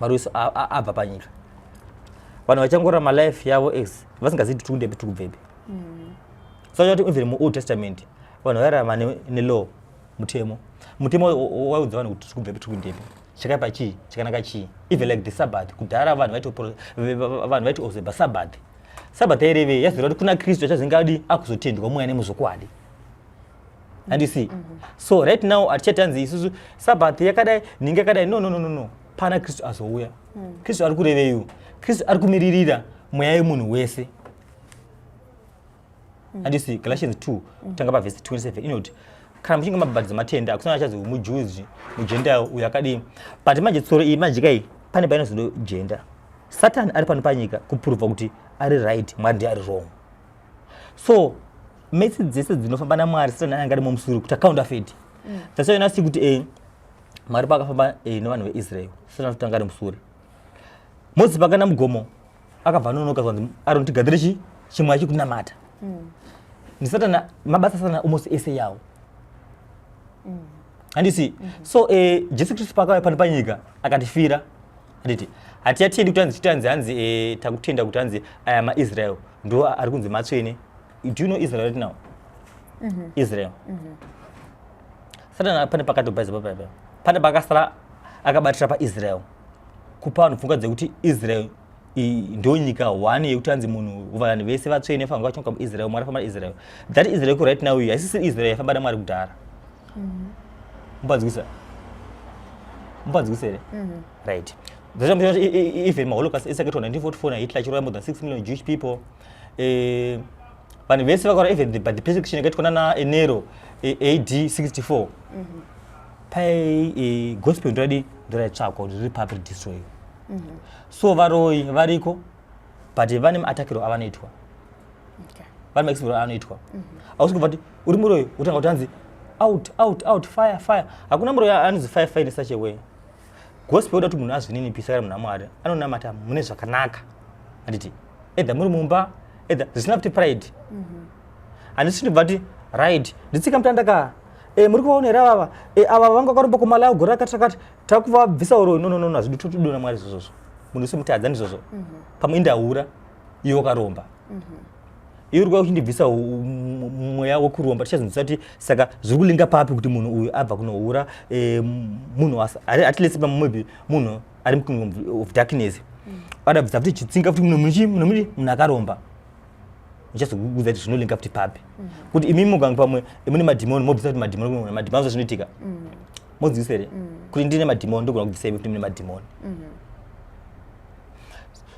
S3: maroyi abva panyika, vanhu vachangorama life yavo ex vasingazivi kuti tikundepi, tikubvepi. So kuti even muOld Testament vanhu vairarama nelaw, mutemo. Mutemo waiudza vanhu kuti tikubvepi, tikundepi. Chakaipa chii, chakanaka chii? Even like the Sabbath, kudhara vanhu vaiti observa Sabbath. Sabbath yairevei? Yazoreva kuti kuna Kristu achazenge adi akuzotendwa mweya nemuzvokwadi. And you see, so right now hatichatanzi isusu Sabbath yakadai, nhingi yakadai. No, no, no, no, no. Pana Kristu azouya. Kristu ari kureveiwo? Kristu ari kumiririra mweya yemunhu wese. And you see, Galatians 2 kutanga pavhesi 27 inoti kana muchinge mabhabhatidza matenda, hakusina achazi muJews, muGentile, uyu akadii. But manje tsoro iyi manje kai pane painozodo gender. Satan ari pano panyika kuprova kuti ari right, Mwari ndiye ari wrong. So metsi dzese dzinofamba naMwari, Satan anenge ari mumusuri kuti acounterfeit. That's why unasi kuti Mwari paakafamba nevanhu veIsrael, Satan atotanga ari musuri. Mozisi pakana mugomo akabva anonoka, zvanzi Aroni, tigadzire chi chimwe achikunamata. Ndisatana, mabasa asatana almost ese yawo, handisi? So Jesu Kristu paakauya pano panyika akatifira, handiti? Hatiyatendi kuti hanzi titanzi hanzi takutenda kuti hanzi aya maIsrael ndo ari kunzi matsvene. Do you know Israel right now? Israel, Satani pane pakatobhaiza papapa, pane pakasara akabatira paIsrael kupa vanhu pfungwa dzekuti Israel ndo nyika one yekuti hanzi munhu, vanhu vese vatsvene fanira vachonga muIsrael, Mwari afamba naIsrael. That Israel ku right now iyi haisisiri Israel yafamba naMwari kudhara. Mupanzwisa, mupanzwisa here? Right. Even maHolocaust esakaitwa 1944 naHitler achiuraya more than 6 million Jewish people, vanhu vese vakaura. Even but the persecution yakaitwa nana Nero AD 64 pai, gospel ndoradi ndoraitsvakwa kuti riri papi, ridestroy. So varoi variko, but vane maatakiro avanoitwa, vane maexpiro avanoitwa. Hausi kubva kuti uri muroyi utanga kuti hanzi out, out, out, fire, fire. Hakuna muroyi anonzi fire, fire in such a way. Gospel yoda kuti munhu azvininipisa. Kana munhu aMwari anonamata mune zvakanaka, handiti? Either muri mumba, either zvisina kuti pride. Handisi ndibva kuti right, nditsika mutandaka muri kuvaona here avava? Ava vanga vakaromba kuMalawi gore rakati rakati, takuvabvisa uroyi. No, no, no, no, hazvidi totidona Mwari izvozvozvo. Munhu wese mutadza, ndizvozvo. Pamwe indaura, iwe wakaromba, iwe uri kuda kuchindibvisa mweya wekuromba. Tichazonzwisa kuti saka zviri kulinga papi kuti munhu uyu abva kunohura, munhu at least pamwe maybe munhu ari mukingdom of darkness, adabvisa futi chitsinga futi munhu akaromba. Ndichazokudza kuti zvinolinga futi papi kuti imi mugange pamwe mune madhimoni, mobvisa kuti madhimoni, madhimoni zvinoitika. Modzivisa here kuti ndine madhimoni, ndogona kubvisa imi kuti mune madhimoni?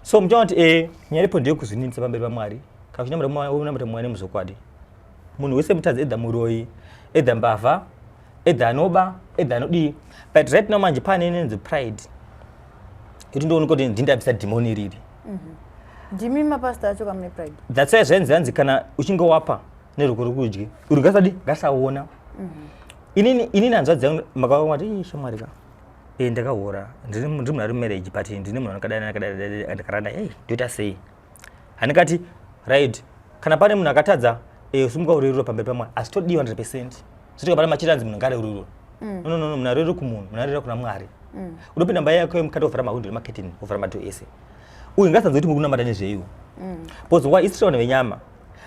S3: So muchaona kuti nyaya iripo ndeyekuzvininisa pamberi paMwari. Kana uchinamata Mwari nemuzvokwadi, munhu wese mutadzi, either muroyi, either mbavha, either anoba, either anodii. But right now manje pane inonzi pride kuti ndooneka kuti ndindabvisa dhimoni riri.
S2: Ndimi mapasta acho kamune pride.
S3: That's why zvainzi hanzi kana uchinge wapa neruoko rwekudyi, uri ngasadi ngasaona. Inini hanzvadzi yangu makavati, "Ii, shamwari ka, ndakahura, ndiri munhu ari marriage, but ndine munhu akadai akadai ndakaranda. Ei, ndoita sei?" Handikati right, kana pane munhu akatadza, simuka ureurura pamberi paMwari. Asi todiwa 100%. Zvitika pane machiri anzi munhu ngareurura. No, no, no, munhu areururi kumunhu, munhu areurura kuna Mwari. Unopinda mba yako mukati, wovhara mahwindo nemaketini, wovhara madoor ese. Uyu ngasanzwe kuti muri kunamata nezveiwo, because why? Isiri vanhu venyama.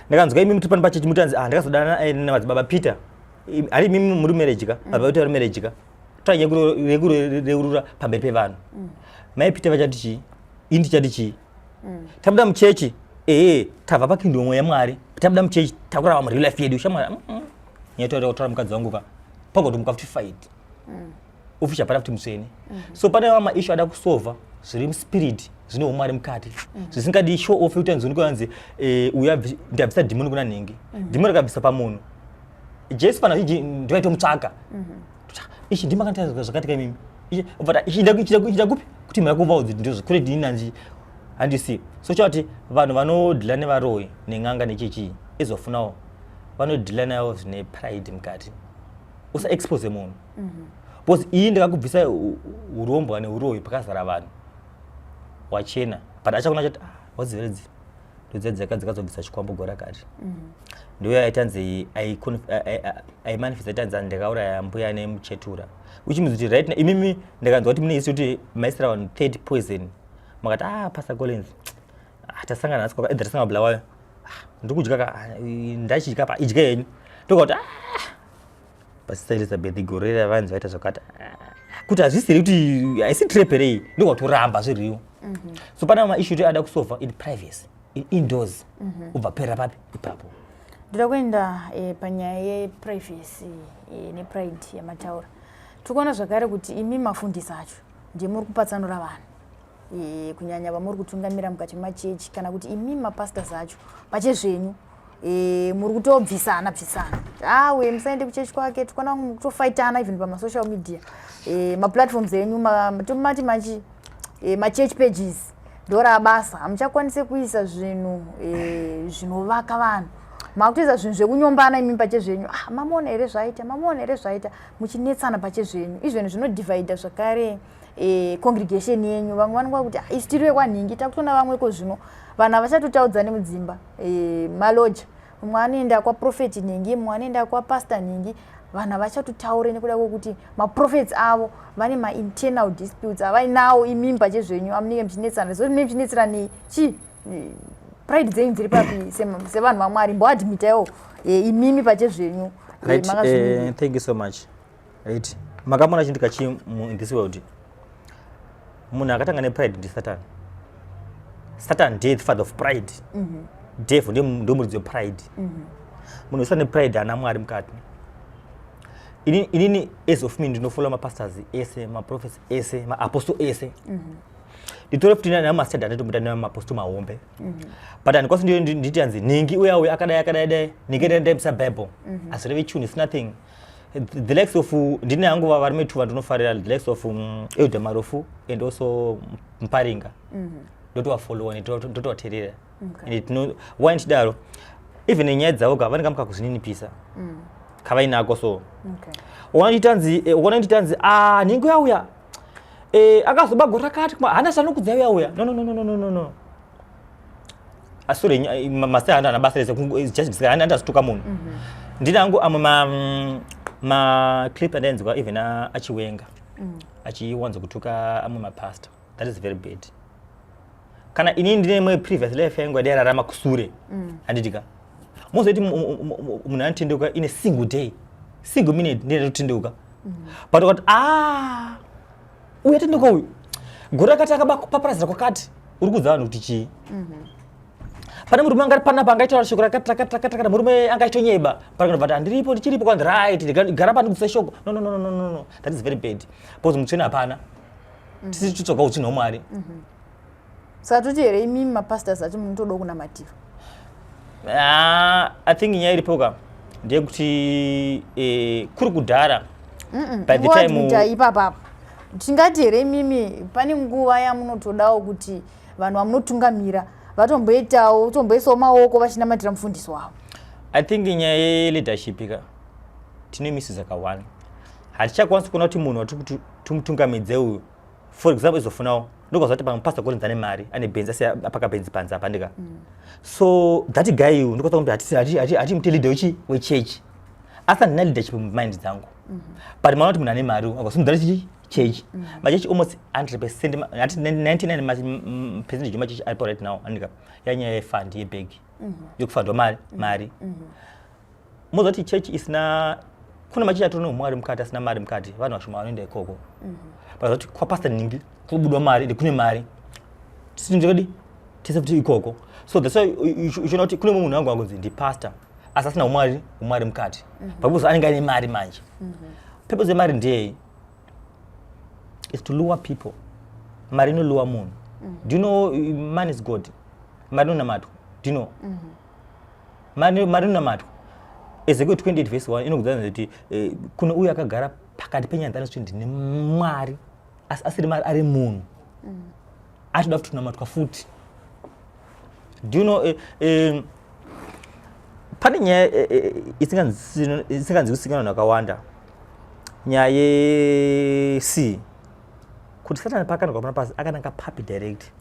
S3: Ndakanzwa imi muti pano pachechi mutanzi, ah, ndakazodana namadzibaba Peter. Ari imimi muri marriage ka, baba Peter vari marriage ka, tanya yekureurura pamberi pevanhu. Mai Peter vachati chii? Ini ndichati chii? Tabuda muchechi, ee, tabva pakingdom yaMwari, tabuda muchechi, takurarama mureal life yedu. Shamwari, nyaya kutora mukadzi wangu ka, pagotomuka futi fight official, hapana futi mutsvene. So pane mamwe maissue ada kusolva zviri muspirit, zvine umwari mukati, zvisingadi show off kuti anzi unonzi uyu ndabvisa dhimoni kuna nhingi. Dhimoni rakabvisa pamunhu Jesu, pana zhinji ndivaitomutsvaka. Ichi ndimakandita zvakati kaimimi, but ichi ndakupi kuti mhaka kuvaudzi ndizvo kure ndini handisi. So chati vanhu vanodhila nevaroyi nen'anga nechechi izofunawo vanodhila nayo zvine pride mukati. Usaexpose munhu, because iyi ndakakubvisa urombwa neuroyi pakazara vanhu, wachena, but achakona chati, ah, wadziveredzi ndodziya dzakadzobvisa chikwambo gore rakati. Ndiyo aitanzi aimanifesta, aitanzi ndakauraya mbuya nemuchetura, which means kuti right now imimi ndakanzwa kuti mune isi kuti maisira vanhu third poison. Makati, ah, Pastor Collins, ah, tasangana nhasi either tasangana Bulawayo. Ah, ndiri kudya ka, ah, ndachidya pa idya yenyu. Ndoka kuti, ah, Pastor Elizabeth gore ravanzi vaita zvakati. Ah, Kuti hazvisiri kuti haisi trap here iyi, ndokwatoramba zviriwo. So pane maissue ti ada kusolva in privacy, in indoors, ubva perera papi ipapo.
S2: Ndoda kuenda panyaya yeprivacy nepride yamataura. Tiri kuona zvakare kuti imi mafundisi acho ndiye muri kupatsanura vanhu, kunyanya vamuri kutungamira mukati memachechi, kana kuti imi mapastors acho pachezvenyu muri kutobvisana bvisana, awe musaende kuchechi kwake. Tikuona kutofaitana even pamasocial media, maplatforms enyu, tomati machi machurch pages ndorabasa. Hamuchakwanisi kuisa zvinhu zvinovaka vanhu, makutoisa zvinhu zvekunyombana imi pachezvenyu. Ah, mamuona here zvaita? Mamuona here zvaita? Muchinetsana pachezvenyu. Izvoni zvinodivhaidha zvakare congregation yenyu. Vamwe vanonga kuti, "Ah, isu tiri vekwanhingi." Takutoona vamweko zvino vanhu havachatotaudzani mudzimba, maloja. Mumwe anoenda kwaprofeti nhingi, mumwe anoenda kwapasta nhingi. Vanhu havachatotaure nekuda kwekuti maprofets avo vane mainternal disputes avainawo. Imimi pachezvenyu amunenge muchinetsana, so munenge muchinetseranei? Chii? Pride dzenyu dziri papi sevanhu vaMwari? Mboadmitaiwo imimi pachezvenyu.
S3: Right, thank you so much. Right, makamona chinhu kachi in this world, munhu akatanga nepride ndisatan. Satan ndiye the father of pride. Devil ndiye ndiye muridzi wepride. Munhu wese ane pride haana Mwari mukati. Inini as of me, ndinofollow mapastors ese, maprophets ese, maapostle ese. Nditore futi namastad anditomuita nemapostle mahombe, but handikwanisi ndiyo nditi hanzi nhingi uya uya akadai akadai dai nhingi dai ndaimisa Bible, hazvirevi chinhu. It's nothing. The likes of, ndine hangu varume two vandinofarira, the likes of Elder Marufu and also Mparinga. Ndotovafollowa, ndotovateerera. And why ndichidaro, even nyaya dzavo ka vanenge muka kuzvininipisa kavainako, so ukaona nditanzi, "Ah, nhingi uya uya akazoba gore rakati, hana zvanokudza uya uya." No, no, no, no, no, no, no. Asure masai hana basa rese, just handazituka munhu. Ndine hangu amwe maclip andainzwa, even achiwenga achiwanza kutuka amwe mapastor. That is very bad. Kana inini ndine imwe previous life yangu yandairarama kusure, handitika mozoti munhu anotendeuka in a single day, single minute, ndinotendeuka. But ukati, "Ah, uyu atendeuka, uyu gore rakati akapaparazira kwakati," uri kuudza vanhu kuti chii? Pane murume angari panapa angaitaura shoko rakati rakati rakati rakati, murume angaitonyeba pakanobva kuti handiripo, ndichiripo, kwanzi right, gara pandikudzisa shoko. No, no, no, no, no, no, that is very bad, because mutsvene hapana, tisi titsvaga utsvene hwaMwari.
S2: Saka toti here imimi mapastors acho munotoda kunamatira?
S3: Ah, I think nyaya iripo ka ndeyekuti kuri kudhara, by the time
S2: Ipapapa tingati here imimi pane nguva yamunotodawo kuti vanhu vamunotungamira vatomboitawo, tomboisawo maoko vachinamatira mufundisi wavo?
S3: I think nyaya yeleadership ka tine misi dzakawanda. Hatichakwanisi kuona kuti munhu watiri kuti tumutungamidze uyu, for example, izofunawo ndokazva kuti pamwe Pastor Collins ane mari, ane bhenzi, asi apaka bhenzi panze apa ndika. So that guy uyu ndokwanisa kuti hatimuti leader wechi wechechi, asi handina leadership mumind dzangu. But maona kuti munhu ane mari akasimudzira chichi chechi, machechi almost 100%, hati 99 percentage yemachechi aripo right now, andika yanyaya yefund, yebhegi yokufandwa mari. Moziva kuti chechi isina, kune machechi atori neumwari mukati asina mari mukati, vanhu vashoma vanoenda ikoko. But kuti kwapastor ningi kubudwa mari ende kune mari, tisindikadi tese kuti ikoko. So that's why uchiona kuti kune mumwe munhu wangu angonzi ndipastor asi asina umwari mukati, because anenge aine mari. Manje purpose yemari ndeyei? Is to lure people. Mari inolure munhu. Do you know money is God? Mari inonamatwa. Do you know mari inonamatwa? Ezekiel 28 verse 1 inokudza kuti kune uyo akagara pakati penyanza anozoti ndine Mwari, asi asiri mari, ari munhu atoda futi kunamatwa futi. Do you know pane nyaya isinganzwisisiki vanhu vakawanda, nyaya yec kuti Satani paakanaka pana pasi akananga papi direct?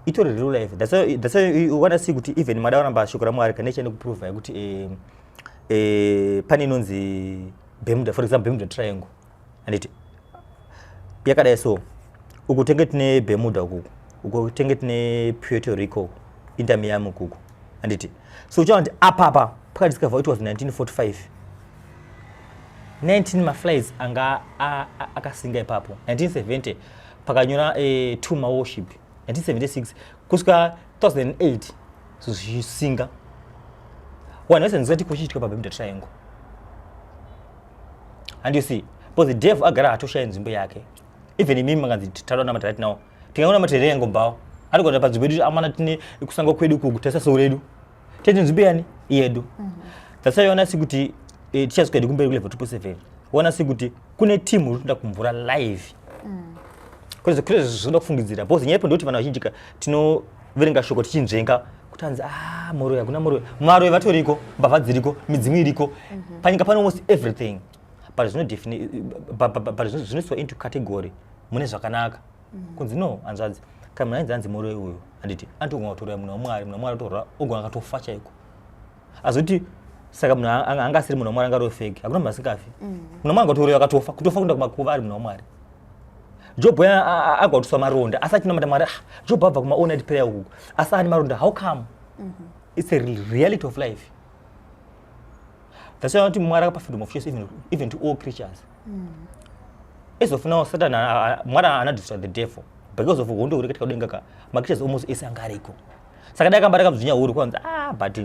S3: Itori real life. That's why you wanna see kuti even mada kuramba shoko raMwari kana ichienda kuprova yekuti pane inonzi Bermuda, for example, Bermuda Triangle, handiti yakadai? So uku tenge tine Bermuda, ukuku uku tenge tine Puerto Rico, Inter Miami ukuku, handiti? So uchaona kuti apapa pakadiscover, it was 1945. 19 maflights anga akasinga ipapo. 1970 pakanyora 2 mawarship. 1976 kusvika 2008 zvichisinga. Vanhu vese ndisati kuchiitika paBermuda Triangle. And you see, because the devil agara atoshaya nzvimbo yake. Even imimi makanzi titaura namata right now, tingaona mata here yangobvawo ari kuenda panzvimbo yedu amana tine kusango kwedu kuku taisa sou redu tete nzvimbo yani yedu. That's why ona sekuti tichasvika hedu kumberi kulevel 2.7, ona sekuti kune team iri kutoda kumvura live. Kune zvinoda kufungidzira, because nyaya ipo ndekuti vanhu vazhinji ka tinoverenga shoko tichinzvenga kuti hanzi, ah, muroi, hakuna muroi. Maroi vatoriko, mbavha dziriko, midzimu iriko panyika pane almost everything, but zvinoiswa into category mune zvakanaka. Kunzi no, hanzvadzi, kana munhu ainzi hanzi muroi uyu, handiti anotogona kutoraya munhu waMwari, munhu waMwari atorwa ogona akatofa chaiko. Azoti saka munhu anga asiri munhu waMwari angari fake? Hakuna munhu asingafi. Munhu waMwari angatorewa akatofa, kutofa kuenda kumakuva ari munhu waMwari. Jobho agwatuswa maronda asi achinamata Mwari. Ah, Jobho abva kuma all night prayer uku asi ane maronda, how come? It's a reality of life. That's why kuti Mwari akapa freedom of choice even to all creatures. Ezofunawo Satan, Mwari haana destroy the devil because of hondo uri kuitika kudenga ka macreatures almost ese anga ariko. Saka dai akamba rakabzinya huru kwanzi, ah, but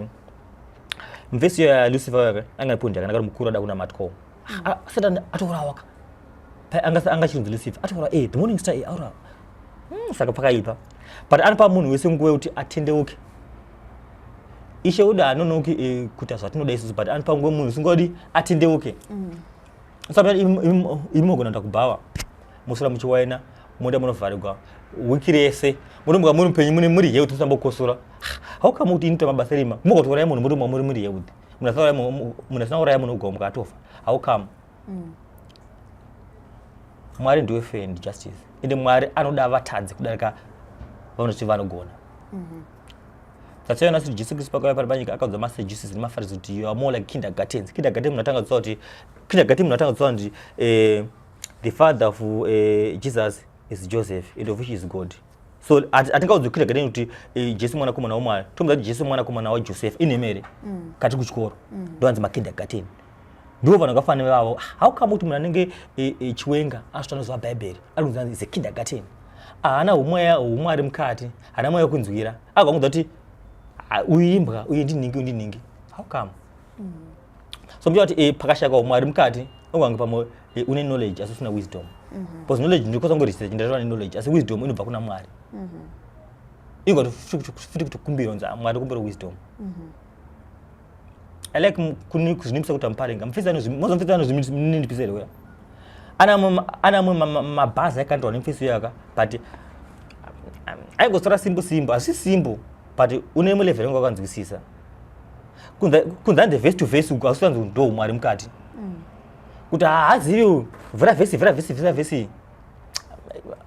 S3: mvesi ya Lucifer yake anga ipondi yakanaka, ari mukuru ada kunamatwawo. Ah, Satan atourawa ka. Anga chinzi Lucifer atourawa, the morning star, aurawa. Saka pakaipa, but anopa munhu wese nguva yekuti atendeuke. Ishe uda anonoki kuita zvatinoda isusu, but anopa nguva munhu usingadi atendeuke. Saka imi mogona kuenda kubhawa, musura muchiwaina, moenda munovharirwa wiki rese, munomuka muri mupenyu, mune muri health, musambokosora. How come kuti inoita mabasa erima, mugotouraya munhu, motomuka muri health? Munhu asina kuuraya munhu ugomuka atofa, how come? Mwari ndiwe fair and justice, ende Mwari anoda vatadzi kudarika vanoti vanogona. That's why unasi Jesu Kristu pakauya pari panyika akaudza maSadducees nemaFarisi kuti you are more like kindergartens. Kindergarten munhu atanga kuziva kuti kindergarten, munhu atanga kuziva kuti the father of Jesus is Joseph and of which is God. So hatingaudzi kindergarten kuti Jesu mwanakomana waMwari. Tomuudza kuti Jesu mwanakomana waJoseph inemere kati kuchikoro. Ndoanzi makindergarten. Ndivo vanhu vakafanana vavo. How come kuti munhu anenge Chiwenga asvika anoziva Bhaibheri ari kunzi is a kindergarten? Haana umweya umwari mukati, haana mweya wekunzwira. Akamuudza kuti, "Ah, uyu imbwa, uyu ndinhingi, uyu ndinhingi." How come? So muchiona kuti pakashayikwa umwari mukati, ungange pamwe une knowledge asi usina wisdom, because knowledge ndikwanisa kungoresearch ndatova neknowledge, asi wisdom inobva kuna Mwari. Ingoti futi kutokumbira kunzi, "Ah, Mwari, kumbira wisdom." I like kuzvinipisa kuti amuparenga mufisi mozomufisi anozvininipisa here uya? Ana amwe mabhazi aikandwa nemufisi uyaka, but aingosora simbo simbo, hazvisi simbo, but une imwe level yangu wakanzwisisa. Kunze hanzi verse to verse uku, asi anzi ndo Mwari mukati kuti haazivi uyu. Vhura vhesi, vhura vhesi, vhura vhesi.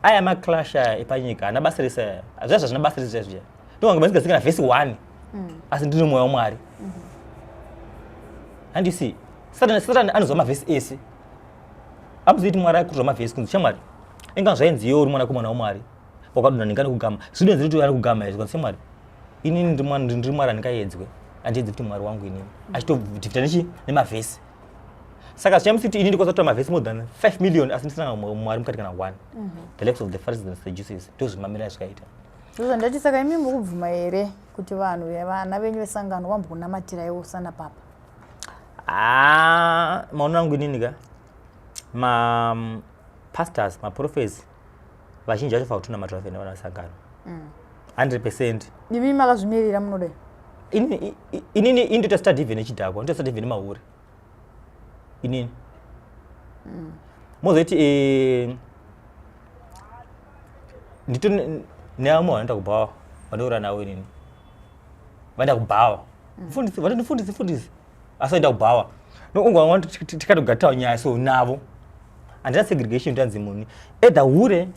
S3: Aya maclash aya epanyika haana basa rese aya, zviya zvazvina basa rese zviya. Ndonga masingazivi kana vhesi 1, asi ndine mweya waMwari. And you see, Satan anozwa mavhesi ese. Amuzivi kuti Mwari akudzwa mavhesi kunzi, shamwari, inga zvainzi iwe uri mwanakomana waMwari wakadonha ndingani kugama zvinonzi kuti ari kugama here? Zvikanzi, shamwari, inini ndiri Mwari, handingayedzwe, handiedzi kuti Mwari wangu inini achitodhifita nechi nemavhesi. Saka zvichamusi kuti ini ndikwanisa kutora mavhesi more than 5 million asi ndisina Mwari mukati kana one. The likes of the Pharisees and Sadducees, ndozvimamira zvikaita.
S2: Ndozvo ndati, saka imi mukubvuma here kuti vanhu, vana venyu vesangano vambokunamatiraiwo sana papa?
S3: Ah, maono angu inini ka, mapastors, maprophets vazhinji vacho fakutonamatira vene vana vesangano 100%.
S2: Imi makazvimirira, munodai?
S3: Inini indoita study even nechidhakwa, ndoita study even nemahure inini. Mozoiti ndito neamwe vanoenda kubhawa, vandoura navo inini, vaenda kubhawa, mfundisi, vatoti mfundisi, mfundisi, asi vaenda kubhawa. No tikatogatirawo nyaya so navo handina segregation. Tanzi munhu either hure,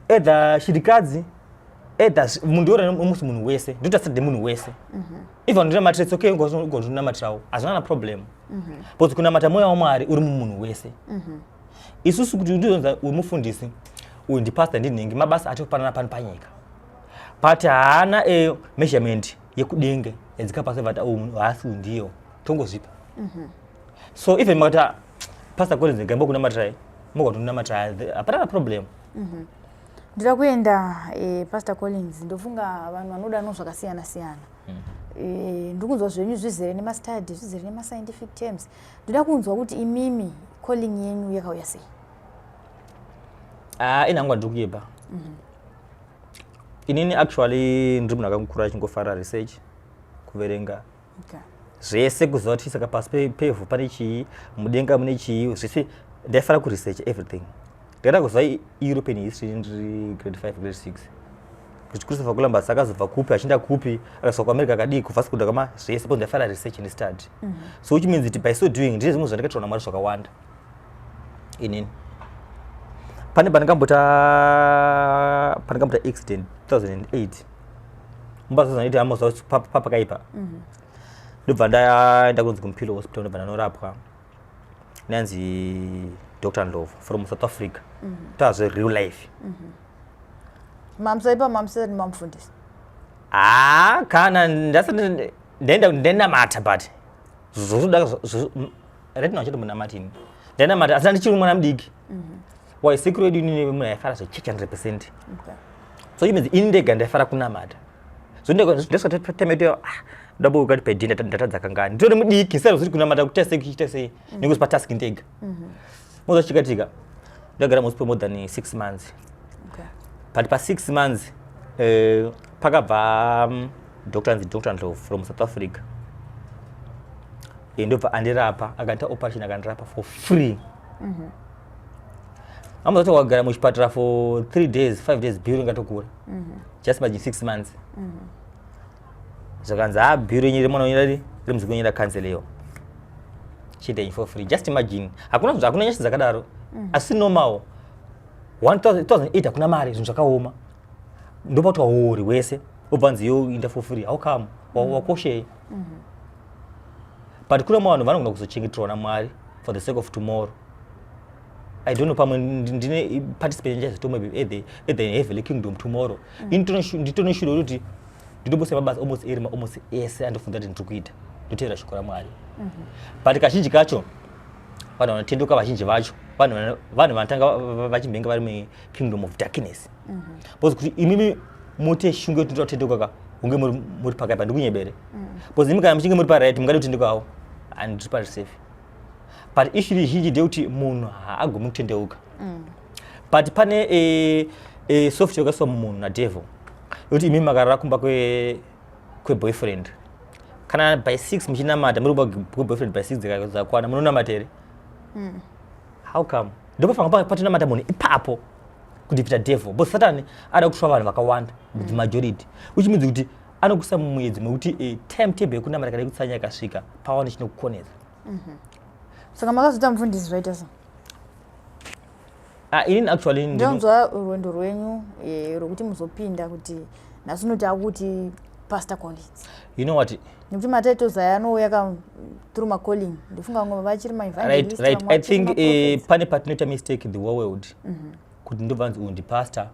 S3: either shirikadzi, either munhu ora musi munhu wese, ndoita study munhu wese. If ndinamatira, it's okay, ugondinamatirawo, hazvina na problem, because kunamata mweya waMwari uri mumunhu wese. Isusu kuti ndizonza uyu mufundisi, uyu ndipastor, ndinhingi, mabasa atofanana pano panyika, but haana measurement yekudenge yadzika pasi vati uyu munhu haasi uyu ndiyo tongozvipa. So even makati Pastor Collins, ngaimbo kunamatirai, mogatonamatirai, hapana problem.
S2: Ndida kuenda, Pastor Collins, ndofunga vanhu vanoda no zvakasiyana siyana. Ndiri kunzwa zvenyu zvizere nemastudy, zvizere nemascientific terms. Ndoda kunzwa kuti imimi calling yenyu yakauya sei?
S3: Ah, ini hangu handiri kuyepa. Inini actually ndiri munhu akangokura achingofara research, kuverenga zvese, kuziva kuti saka pasi pevhu pane chii, mudenga mune chii, zvese ndaifara kuresearch everything. Ndakada kuziva European history ndiri grade 5, grade 6, kuti Christopher Columbus akazobva kupi, achienda kupi, akasvika kuAmerica akadii, kuVasco da Gama, zvese, because ndaifara research nestudy. So which means kuti by so doing ndine zvimwe zvandakaitirwa naMwari zvakawanda. Inini pane pandakambota accident 2008, mumba 2008, amoza papakaipa. Ndobva ndaenda kunzi kuMpilo Hospital, ndobva ndanorapwa nanzi Dr Ndlovu from South Africa. Tazve real life.
S2: Mamusaipa mamusati mamufundisi?
S3: Ha, kana ndasati ndaenda, ndainamata, but zvozoda right now chete munamatini. Ndainamata asi ndichiri mwana mudiki. Why sekuru yedu inini munhu aifara zvechechi 100. So it means ini ndega ndaifara kunamata. So ndesvika time ah, ndabo ukati pedi ndatadza kangani, nditori mudiki, sari zviri kunamata kuita sei, kuchiita sei, nekuzipa task ndega. Moza chikatika ndagara muhospital more than 6 months. But pa6 months pakabva doctor anzi Dr Ndlovu from South Africa. Ndobva andirapa, akaita operation, akandirapa for free. Amuzati wagara muchipatara for 3 days, 5 days, bill ingatokura. Just imagine 6 months. Zvakanzi, ha, bill yenyu remwana wenyu rari remuzukuru wenyu racanceliwa, chienda for free. Just imagine, hakuna nyasha dzakadaro. Asi normal 2008 hakuna mari, zvinhu zvakaoma, ndopautwa hori hwese, wobva nzi yo inda for free. How come? Wakoshei? But kune vanhu vanogona kuzochengeterwa naMwari for the sake of tomorrow. I don't know, pamwe ndine participate ndichazoto maybe at the heavenly kingdom tomorrow. Ini nditoneshure kuti ndinobosa mabasa almost eri almost ese andofunga kuti ndiri kuita, ndotevera shoko raMwari. But kazhinji kacho vanhu vanotenduka, vazhinji vacho vanhu vanotanga vachimbenge vari mukingdom of darkness, because kuti imimi mute shungu yekuti ndoda kutenduka ka, hunge muri pakaipa. Ndikunyebere, because imi kana muchinge muri paright mungade kutendukawo, handiri pari safe. But issue zhinji ndeyekuti munhu haagumi kutendeuka. But pane software yakaiswa mumunhu nadevil yekuti imi makarara kumba kweboyfriend, kana by 6 muchinamata muri kumba kweboyfriend, by 6 dzakwana munonamata here? How come? Ndopafanira patonamata munhu ipapo kudefeata devil, because Satani ada kutsva vanhu vakawanda, the majority, which means kuti anokuisa mumuedzo mekuti time table yekunamata kana yekutsanya ikasvika, pawane chinokukonesa.
S2: Saka makazoita mufundisi zvaita so?
S3: Ah, inini actually
S2: Ndonzwa rwendo rwenyu rwekuti muzopinda kuti nhasi unoti akuti Pastor Collins.
S3: You know what?
S2: Nekuti matitles aya anouya ka through macalling. Ndofunga vamwe vachiri
S3: Right, right. I think pane patinoita mistake in the world kuti ndobva nzi uyu ndipastor,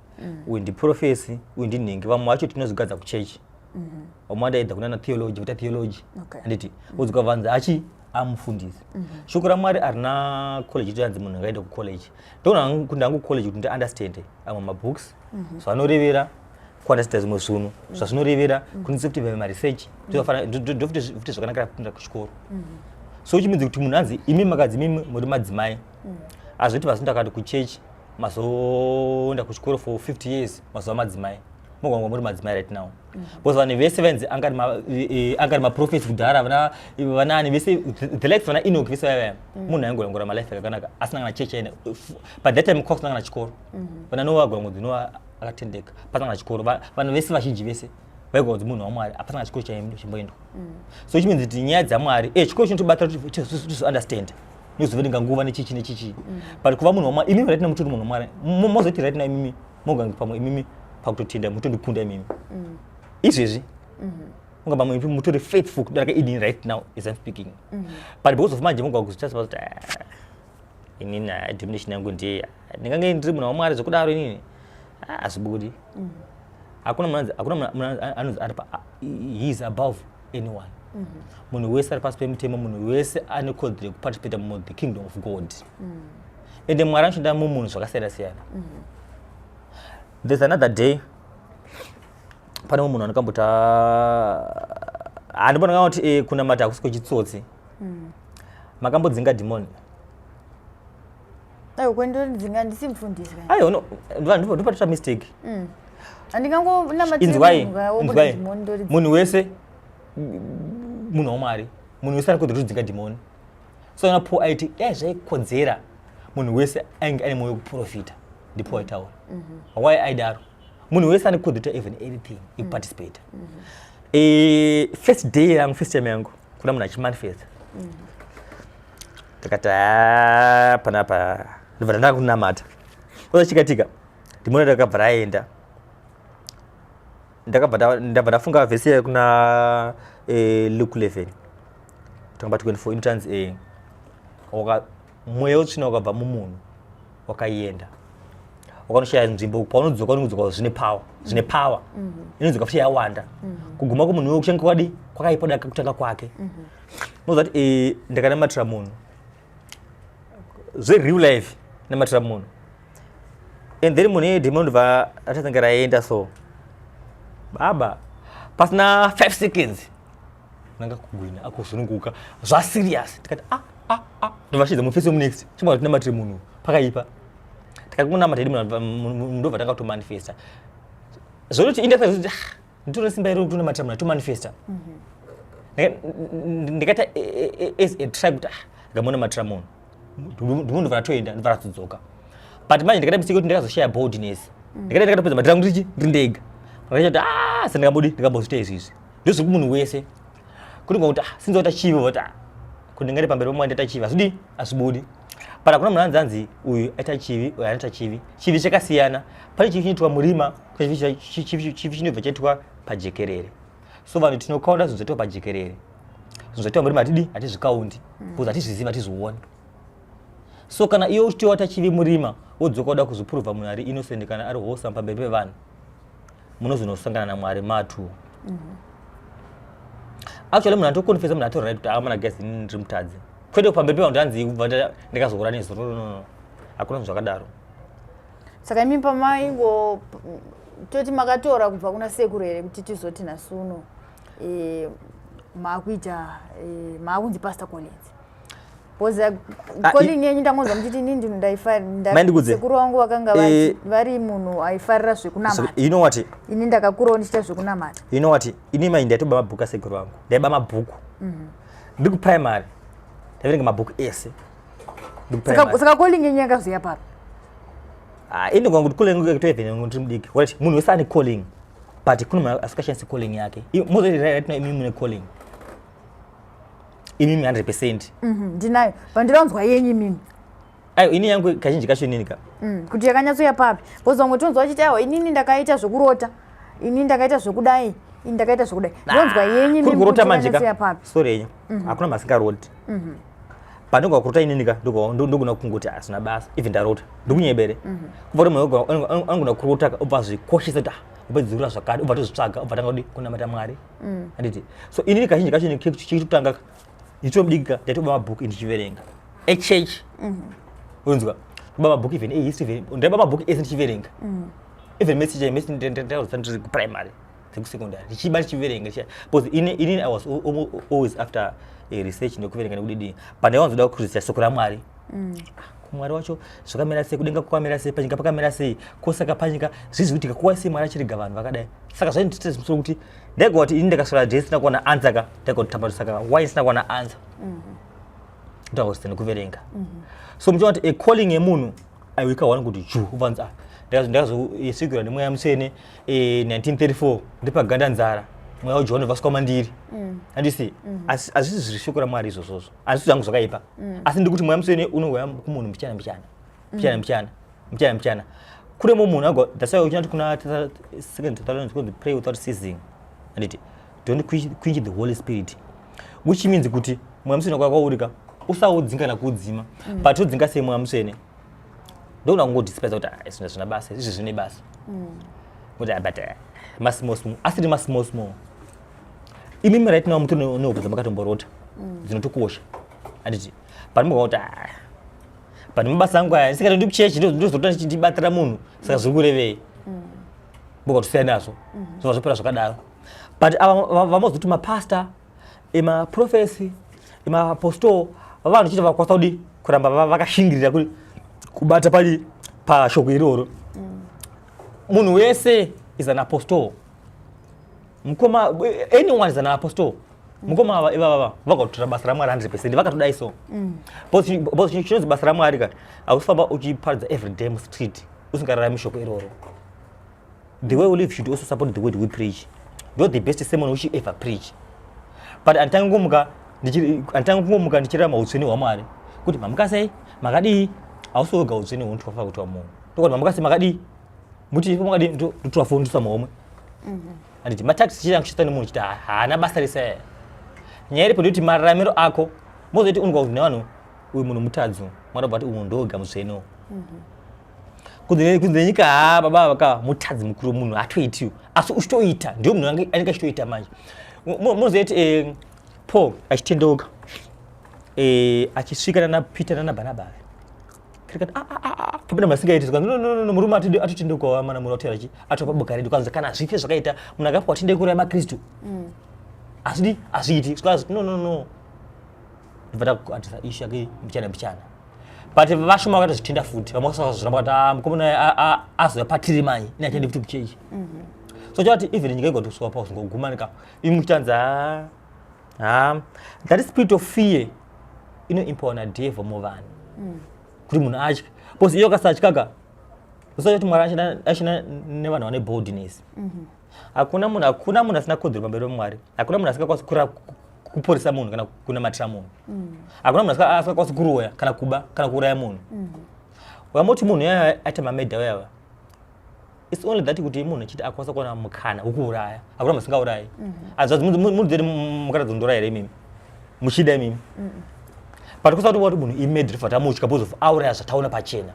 S3: uyu ndiprophet, uyu ndinhingi. Vamwe vacho tinozogadza kuchechi, vamwe vandaedza kunana theology, kuita theology. Handiti wodzoka vanzi achi amufundisi. Shoko raMwari harina college itoyanzi munhu ngaende kucollege. Ndoona kuti ndangu college kuti ndiunderstand amwe mabooks zvaanorevera, kuunderstanda zvimwe zvinhu zvazvinorevera, kunitse kuti maresearch ndofuti zvakanakira kupinda kuchikoro. So which means kuti munhu anzi imi makadzi, imimi muri madzimai, hazviti vazoenda kati kuchechi, mazoenda kuchikoro for 50 years, mazova madzimai, mogwangwa muri madzimai right now. Because vanhu vese vainzi angari maprophets kudhara, vana vanani vese, the likes vana Enoch vese vaya, munhu aingorangura malife akanaka asina kana chechi aina. But that time kwakusina kana chikoro. Vana Noah gwangodzi, Noah akatendeka pasina kana chikoro. Vanhu vese vazhinji vese vaigwa kunzi munhu waMwari hapasina kana chikoro chimboendwa. So which means kuti nyaya dzaMwari, chikoro chinotobatira kuti tizounderstand nozoverenga nguva nechichi nechichi. But kuva munhu waMwari, imimi right now mutori munhu waMwari. Mozoti right now imimi mogange pamwe imimi pakutotenda mutondikunda imimi izvezvi, unga pamwe imimi mutori faithful kudarika inini right now as I'm speaking. But because of manje mogwa kuzotarisa kuti, "Ah, inini, ah, domination yangu ndiye ndingange ndiri munhu waMwari zvekudaro inini, ah, hazvibudi." Hakuna munhu anonzi ari he is above anyone. Munhu wese ari pasi pemutemo, munhu wese ane kodzero yekuparticipata mu the kingdom of God. Ende Mwari anoshanda mumunhu zvakasiyana siyana. There's another day, pane mumwe munhu anokambota, handibona kuti kunamata hakusi kwechitsotsi. Makambodzinga dhimoni?
S2: Aiwa, kwendodzinga ndisi mufundisi kana.
S3: Aiwa, no, ndopatoita mistake.
S2: Handingangonamatiri.
S3: Inzwai, inzwai, munhu wese munhu waMwari, munhu wese ari kodzero kudzinga dhimoni. So ana Paul aiti dai zvaikodzera munhu wese ainge ane mwoyo wekuprofita. Ndipo aitaura why aidaro. Munhu wese ane kodzero to even anything yekuparticipate. First day yangu, first time yangu kuna munhu achimanifesta, ndakati, "Ah, panapa." Ndobva ndanda kunamata oza chikatika, dhimoni rakabva raenda. Ndabva ndafunga vhesi yayo kuna Luke 11 tangamba 24, inotanzi mweya wetsvina wakabva mumunhu, wakaienda, wakanoshaya nzvimbo. Paunodzoka, unodzoka zvine power, zvine power. Inodzoka futi yawanda. Kuguma kwemunhu kuchange kwadi kwakaipa daka kutanga kwake. Unoziva kuti ndakanamatira munhu zvereal life, namatira munhu, and then munhu iyeye dhimoni ndobva atatanga raenda. So baba, pasina 5 seconds nanga kugwina, akuzununguka zvaserious. Tikati, "Ah, ah, ah." Ndobva mufesi wemunext chimwa tinamatire munhu pakaipa. Tikati kunamata hedu, munhu ndobva tanga kutomanifesta. Zvonoti indafati, "Ah, nditore simba iri kutonamatira munhu atomanifesta." Ndikaita as a try kuti, ah, ndikamunamatira munhu, ndibva ratoenda, ndibva ratodzoka. But manje ndikaita mistake kuti ndakazoshaya boldness. Ndikaita, ndakatopedza madhira angu ndichi ndiri ndega. Ndakaita kuti, ah, sandingambodi, ndingambozviita izvi. Izvi ndozviri kumunhu wese kuti ngokuti, ah, sinzoita chivi, kuti, ah, kuti ndingati pamberi pamwari ndaita chivi, hazvidi, hazvibudi. But hakuna munhu anzi uyu aita chivi, uyu anoita chivi. Chivi chakasiyana. Pane chivi chinoitwa murima, pane chivi chinobva chaitwa pajekerere. So vanhu tinokaunda zvinhu zvaitwa pajekerere. Zvinhu zvaitwa murima hatidi, hatizvikaundi, because hatizvizivi, hatizvioni. So kana iwe uchiti wata chivi murima, wodzoka woda kuzviprova munhu ari innocent kana ari wholesome pamberi pevanhu, munozonosangana naMwari matu. Actually munhu atokonfesa, munhu atori right kuti, "Amana guys, inini ndiri mutadzi," kwete pamberi pevanhu hanzi kubva ndikazokura nezuro. No, no, no, hakuna zvinhu zvakadaro.
S2: Saka imi pamaingo toti makatora kubva kuna sekuru here kuti tizoti nhasi uno maakuita maakunzi Pastor Collins? Because
S3: Ah,
S2: calling yenyu ndangonzwa muchiti inini ndinhu
S3: Mandikudze.
S2: Sekuru vangu vakanga vari munhu aifarira zvekunamata.
S3: You know what?
S2: Ini ndakakurawo ndichiita zvekunamata.
S3: You know what, ini mai ndaitoba mabhuku asekuru vangu. Ndaiba mabhuku ndiri kuprimary, ndaiverenga mabhuku ese ndiri kuprimary.
S2: Saka calling yenyu yakazoya papi?
S3: Ah, ini kwangu calling kutoevhen ndiri mudiki. Right, munhu wese ane calling, but kune munhu asingashandisi calling yake. Mozoti right now imi mune calling, imimi 100%.
S2: Ndinayo, pandiranzwa yenyu imimi.
S3: Ayo, ini yangu kazhinji kacho inini ka
S2: Kuti yakanyatsoya papi? Because vamwe tonzwa vachiti, "Aiwa, inini ndakaita zvekurota, inini ndakaita zvekudai, ini ndakaita zvekudai." Ndonzwa yenyu
S3: Kuri
S2: imimi
S3: kurota
S2: kuti
S3: manje
S2: yakanyatsoya
S3: ka
S2: papi?
S3: Sorry yenyu, hakuna masingaroti. Pandogona kurota inini ka, ndogona kungoti hazvina basa, even ndarota ndikunyebere. Kubva kuti munhu anogona kurota ka, obva azvikoshesa kuti, ah, upedzurura zvakare, obva tozvitsvaga, obva tanga kudi kunamata Mwari, handiti? So inini kazhinji kacho chekutanga, nditori mudiki ka, ndaitoba mabhuku ndichiverenga echurch. Unzwa, kuba mabhuku, even ehistory, even ndaiba mabhuku ese ndichiverenga, even message message ndaizosa ndiri kuprimary, sekusecondary, ndichiba ndichiverenga because inini I was always after research nekuverenga nekudidi. But ndaiwanzoda kuresearcha shoko raMwari. Mwari wacho zvakamira sei? Kudenga kwakamira sei? Panyika pakamira sei? Kosaka panyika zvizvi kuti kakuwa sei Mwari achirega vanhu vakadai? Saka zvainditira musoro kuti ndaigona kuti ini ndakaswera day sina kuwana answer ka, ndaigona kutamba. Saka why sina kuwana answer? Ndakusita nekuverenga. So muchiona kuti a calling yemunhu aiwika one kuti ju uvanzi, ah, ndakazosvikirwa nemweya mutsvene 1934 ndipaganda nzara, mweya waJohani vasvika mandiri, handisi? Hazvisi zviri shoko raMwari izvozvozvo, hazvisi zvangu zvakaipa, asi ndikuti mweya mutsvene unouya kumunhu mbichana mbichana, mbichana mbichana, mbichana mbichana. Kune mumwe munhu ago, that's why uchinati kuna Second Thessalonians kunzi pray without ceasing, handiti? Don't quench the Holy Spirit, which means kuti mweya mutsvene kwakwaurika usaudzinga nakuudzima. But todzinga sei mweya mutsvene? Ndogona kungodisipesa kuti, "Ah, izvi zvina basa, izvi zvine basa," kuti, "Ah, but masmall small, asiri masmall small." Imimi right now mutori nehope dzamakatomborota dzinotokosha, handiti? But mukaona kuti, "Ah, but mabasa angu aya ndisingatondi kuchechi, ndozota ndichibatira munhu, saka zviri kurevei?" Mukatosiya nazvo, zvobva zvopera zvakadaro. But ava vamozoti mapasta, emaprofesi, emaapostol, vanhu chete vakwanisa kudi kuramba vakashingirira kubata pali pashoko iroro. Munhu wese is an apostle, mukoma. Anyone is an apostle, mukoma. Ava ivava vakatora basa raMwari 100%, vakatodai so. Because chinonzi basa raMwari ka, hausifamba uchiparidza everyday mustreet usingararami shoko iroro. The way we live should also support the word we preach. Ndo the best sermon which you ever preach. But handitangi kungomuka ndichirarama utsvene hwaMwari kuti mamuka sei, makadii. Hausi woga utsvene hunotofa kuti wamunhu ndokuti mamuka sei, makadii, muti ipo makadii, ndotovafundisa muhomwe, handiti? Mataxi chii angushita nemunhu chiti haana basa rese. Nyaya iripo ndekuti mararamiro ako mozoti unogwa kuti nevanhu, uyu munhu mutadzi. Mwari obva ati, "Uyu ndoga mutsvene." Kunze nyika, ha, baba vaka mutadzi mukuru, munhu hatoitiwo, asi uchitoita ndiyo munhu anenge achitoita. Manje munoziva kuti Paul achitendeuka, achisvika nana Peter nana Bhanabhasi, tikati, "Ah, ah, ah, papinda masingaiti." Zvikanzi, "No, no, no, murume atotendeukawo mana, munhu atera chi atopa boka redu." Kwanzi kana zvife zvakaita munhu akafa watendei kureva maKristu, asidi hazviiti. Zvikanzi, "No, no, no." Ndibva takuadresa issue yake mbichana mbichana, but vashoma vakatozvitenda futi. Vamwe vakazviramba kuti, "Ah, mukomana azouya patiri manje, ine achiende futi kuchechi." So chavati even nyika igotosvika pauzongogumanika imi muchitanzi, ha ha, that spirit of fear inoimpower nadevil muvanhu kuti munhu atye, because iyo kasatyaka usati kuti Mwari achina nevanhu vane boldness. Hakuna munhu asina kodzero pamberi pamwari. Hakuna munhu asingakwanisi kuporesa munhu kana kunamatira munhu. Hakuna munhu asingakwanisi kuroya kana kuba kana kuuraya munhu. Wamoti munhu yaya aita mamedha yava, it's only that kuti munhu achiti akwanisa kuwana mukana wekuuraya. Hakuna munhu asingaurayi. Azvazi munhu dzedi mukaratidza here imimi muchida imimi, but kusati wati munhu imedhi rifa tamutya because of auraya zvataona pachena,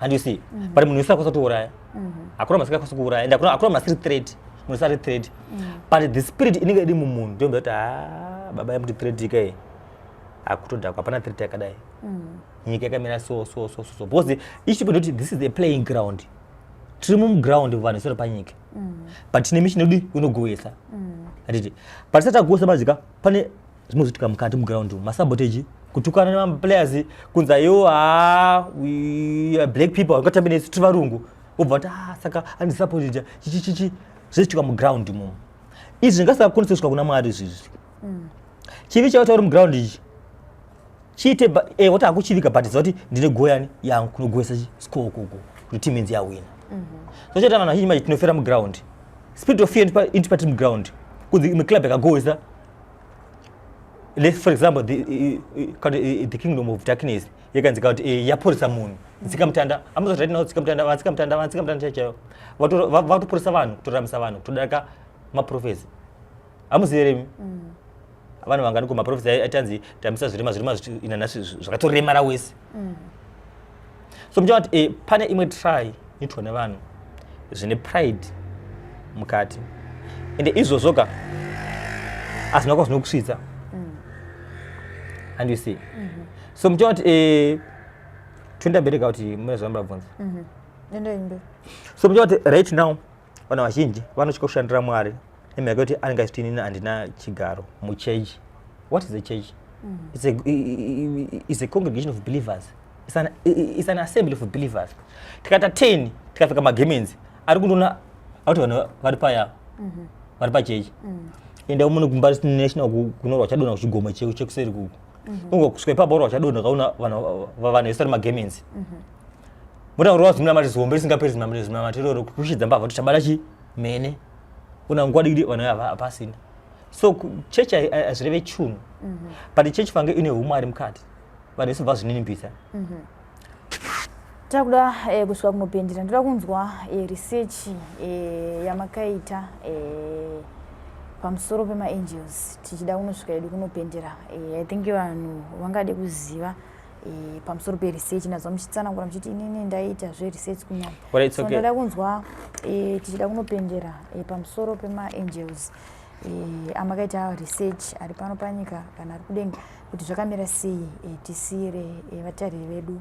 S3: and you see. But munhu wese akwanisa kutouraya. Hakuna munhu asingakwanisi kuuraya, and hakuna munhu asiri threat, munhu asari threat. But the spirit inenge iri mumunhu ndoyomba kuti, ha, baba yamuti threat ikai hakutodhakwa, hapana threat yakadai. Nyika yakamira so so so so so, because ichipo ndoti this is a playing ground. Tiri mumuground vanhu isori panyika, but tine mission yedu inogoesa, handiti? But tisati tagoesa mazika, pane zvimwe zviitika mukati muground umu, masabotage, kutukana nemaplayers, kunzi aiwo, ha, we are black people, haungatambi nesu, tiri varungu. Wobva kuti, "Ah, saka andisapotija chichi chichi." Zvichiitika muground imomo izvi zvingasakwanisi kusvika kuna Mwari. Izvizvi chivi chavaita uri muground ichi chiite wati hakuchivika, but ziva kuti ndine goyani yangu kunogoesa score ukoko kuti team inzi yawina. So chaita vanhu vazhinji manje tinofera muground. Spirit of fear inotipa tiri muground, kunzi imwe club yakagoesa. Let's for example the kingdom of darkness yakanzi kuti yaporesa munhu tsika mutanda. Amuzoti right now tsika mutanda, vatsika mutanda, vatsika mutanda chaiyo vatoporesa vanhu, kutoramisa vanhu kutodarika maprofesi. Hamuzivi vanhu vangani kumaprofesi aitanzi tambisa zvirema, zvirema inanhasi zvakatoremara wese. So muchaona kuti pane imwe try inoitwa nevanhu zvine pride mukati, ende izvozvo ka hazvina kwazvinokusvitsa, and you see. So muchaona kuti toenda mberi ka kuti mune zvamurabvunza.
S2: Endai mberi.
S3: So muchaona kuti right now vanhu vazhinji vanotya kushandira Mwari nemhaka yekuti anenge achiti, "Inini handina chigaro muchechi." What is a church? It's a congregation of believers. It's an assembly of believers. Tikaita 10, tikapfeka magemenzi ari kundoona akuti vanhu vari paya vari pachechi. Enda mune kumba national kunorwa chadonha kuchigomo chekuseri kuku, ungo kusvika ipapo orwa chadonha, kaona vanhu vese vari magemenzi, mota zimunamati zihombe risingaperi, zinamati iroro kushidza mbavha kuti chabata chi mene una nguva diki vanhu ava hapasina. So chechi hazvireve chunhu, but chechi fange ine umwari mukati, vanhu vese vazvininipisa.
S2: Takuda kusvika kunopendera. Ndoda kunzwa research yamakaita pamusoro pemaangels tichida kunosvika edu kunopendera. I think vanhu vangade kuziva pamusoro peresearch. Nazwa muchitsanangura muchiti, "Inini ndaita zveresearch kunyanya."
S3: Well, it's
S2: So
S3: okay.
S2: ndoda kunzwa tichida kunopendera pamusoro pemaangels. Amakaita research ari pano panyika kana ari kudenga, kuti zvakamira sei, tisiyire vatariri vedu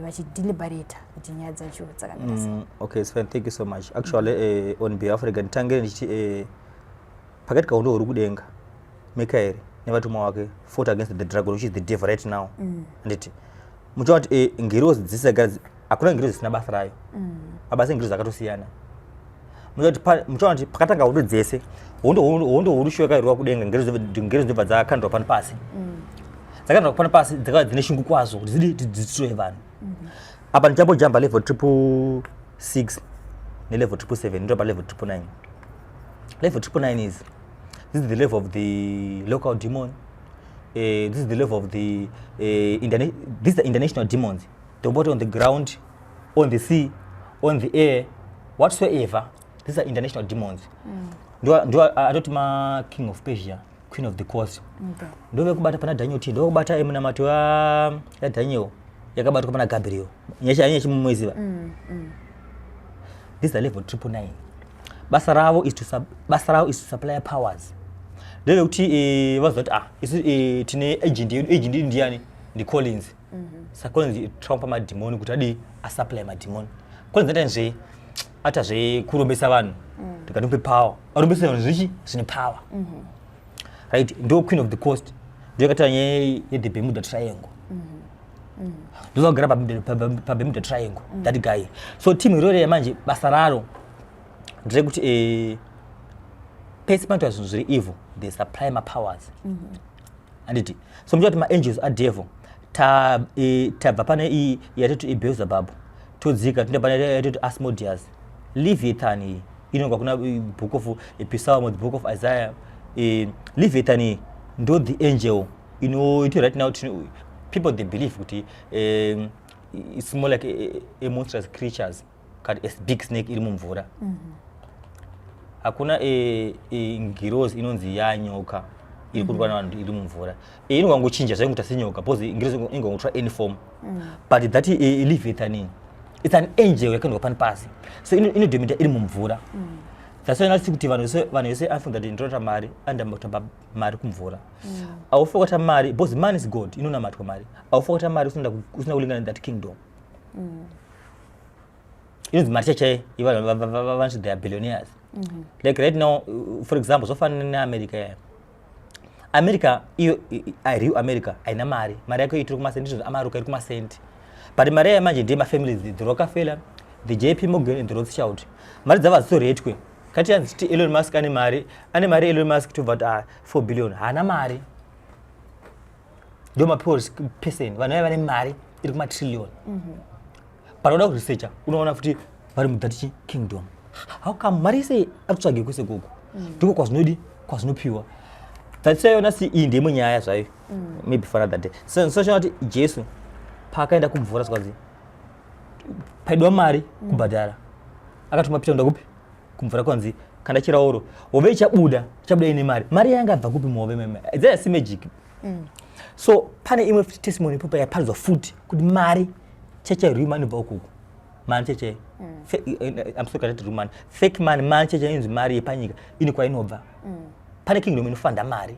S2: vachideliberata kuti nyaya dzacho dzakamira sei.
S3: Okay, it's fine. Thank you so much. Actually, on behalf, rega nditange ndichiti pakati kahondo huri kudenga, Michael nevatumwa vake fought against the dragon, which is the devil right now. Nditi muchiona kuti ngirozi dzisigara, hakuna ngirozi dzisina basa rayo. Mabasa engirozi akatosiyana. Muchiona kuti pakatanga hondo dzese, hondo huru shuwa yakairwa kudenga, ngirozi ndobva dzakakandwa pano pasi. Dzakandwa pano pasi, dzakava dzine shungu kwazvo kuti dzidi kuti dzistroye vanhu. Apa ndichambojamba level 666 nelevel 777, ndopa level 999. Level 999 is, this is the level of the local demon. This is the level of the these are international demons. They operate on the ground, on the sea, on the air, whatsoever. These are international demons. Ndo atoti ma king of Persia, queen of the coast. Ndovekubata pana Daniel t, ndovekubata emunamato yaDaniel yakabatwa pana Gabriel nyachimumoiziva. This is a level 999. Basa ravo is to basa ravo is to supply powers. Ndevekuti vaziva kuti ah, isu tine agent yedu. Agent yedu ndiani? NdiCollins. Saka Collins trumpa madhimoni kuti adii? Asupply madhimoni. Collins aita zve ata zvekurombesa vanhu, tikatimupe power, arombesa vanhu zvichi zvine power, right? Ndo queen of the coast, ndo yakataura nyaya yethe Bermuda Triangle. Ndozvakugara paBermuda Triangle, that guy. So team iroro yamanje, basa raro nderekuti pese panoitwa zvinhu zviri evil, they supply mapowers, handiti? So muchiona kuti maangels adevil, tabva pane iyi yatoti iBeelzebub, todzika toenda pane yatoti Asmodeus. Leviathan iyi inonga kuna book of Psalm, the book of Isaiah. Leviathan iyi ndo the angel inoiti right now people, they believe kuti it's more like a monstrous creatures, kana a big snake iri mumvura. Hakuna ngirozi inonzi yanyoka iri kurwa navanhu iri mumvura. Inongangochinja zvaingoita senyoka, because ngirozi ingangotora any form. But that leviathan iyi, it's an angel yakaendwa pani pasi, so inodomita iri mumvura. That's why nasi kuti vanhu vese afunga kuti ndinota mari, andamba kutamba mari kumvura. Haufi kuita mari, because money is god, inonamatwa mari. Haufi kuita mari usina kulingana that kingdom. Inonzi mari chachai, ivanhu vanoti they are billionaires. Like right now, for example, zvofanana neAmerica yaya. America iyo, real America haina mari. Mari yako itiri kumasendi, izvozvo amaruka iri kumasendi, but mari yayo manje ndeye mafamilies, the Rockefeller, the JP Morgan and the Rothschild. Mari dzavo hadzisoretwe. Kati yanzi titi Elon Musk ane mari, ane mari Elon Musk, tobva kuti ah, 4 billion, haana mari. Ndo mapoor person, vanhu vaya vane mari iri kumatrillion. But uda kuresearcha, unoona futi vari muthat kingdom. How come mari ise ari kutsvage kwese koko? Ndiko kwazvinodi, kwazvinopiwa. That's why yona si iyi ndeyimwe nyaya zvayo, maybe for another day. So chona kuti Jesu paakaenda kumvura, zvikwanzi paidiwa mari kubhadhara, akatuma Peter kuenda kupi? Kumvura. Kwanzi kanda chirauro, hove ichabuda, ichabuda ine mari. Mari yanga abva kupi muhove meme? Dzayasi magic. So pane imwe testimony ipopa yaparidzwa futi kuti mari cheche real money inobva ukuku. Mari cheche, I'm sorry, katati real money, fake money. Mari cheche inonzi mari yepanyika ine kwainobva. Pane kingdom inofanda mari,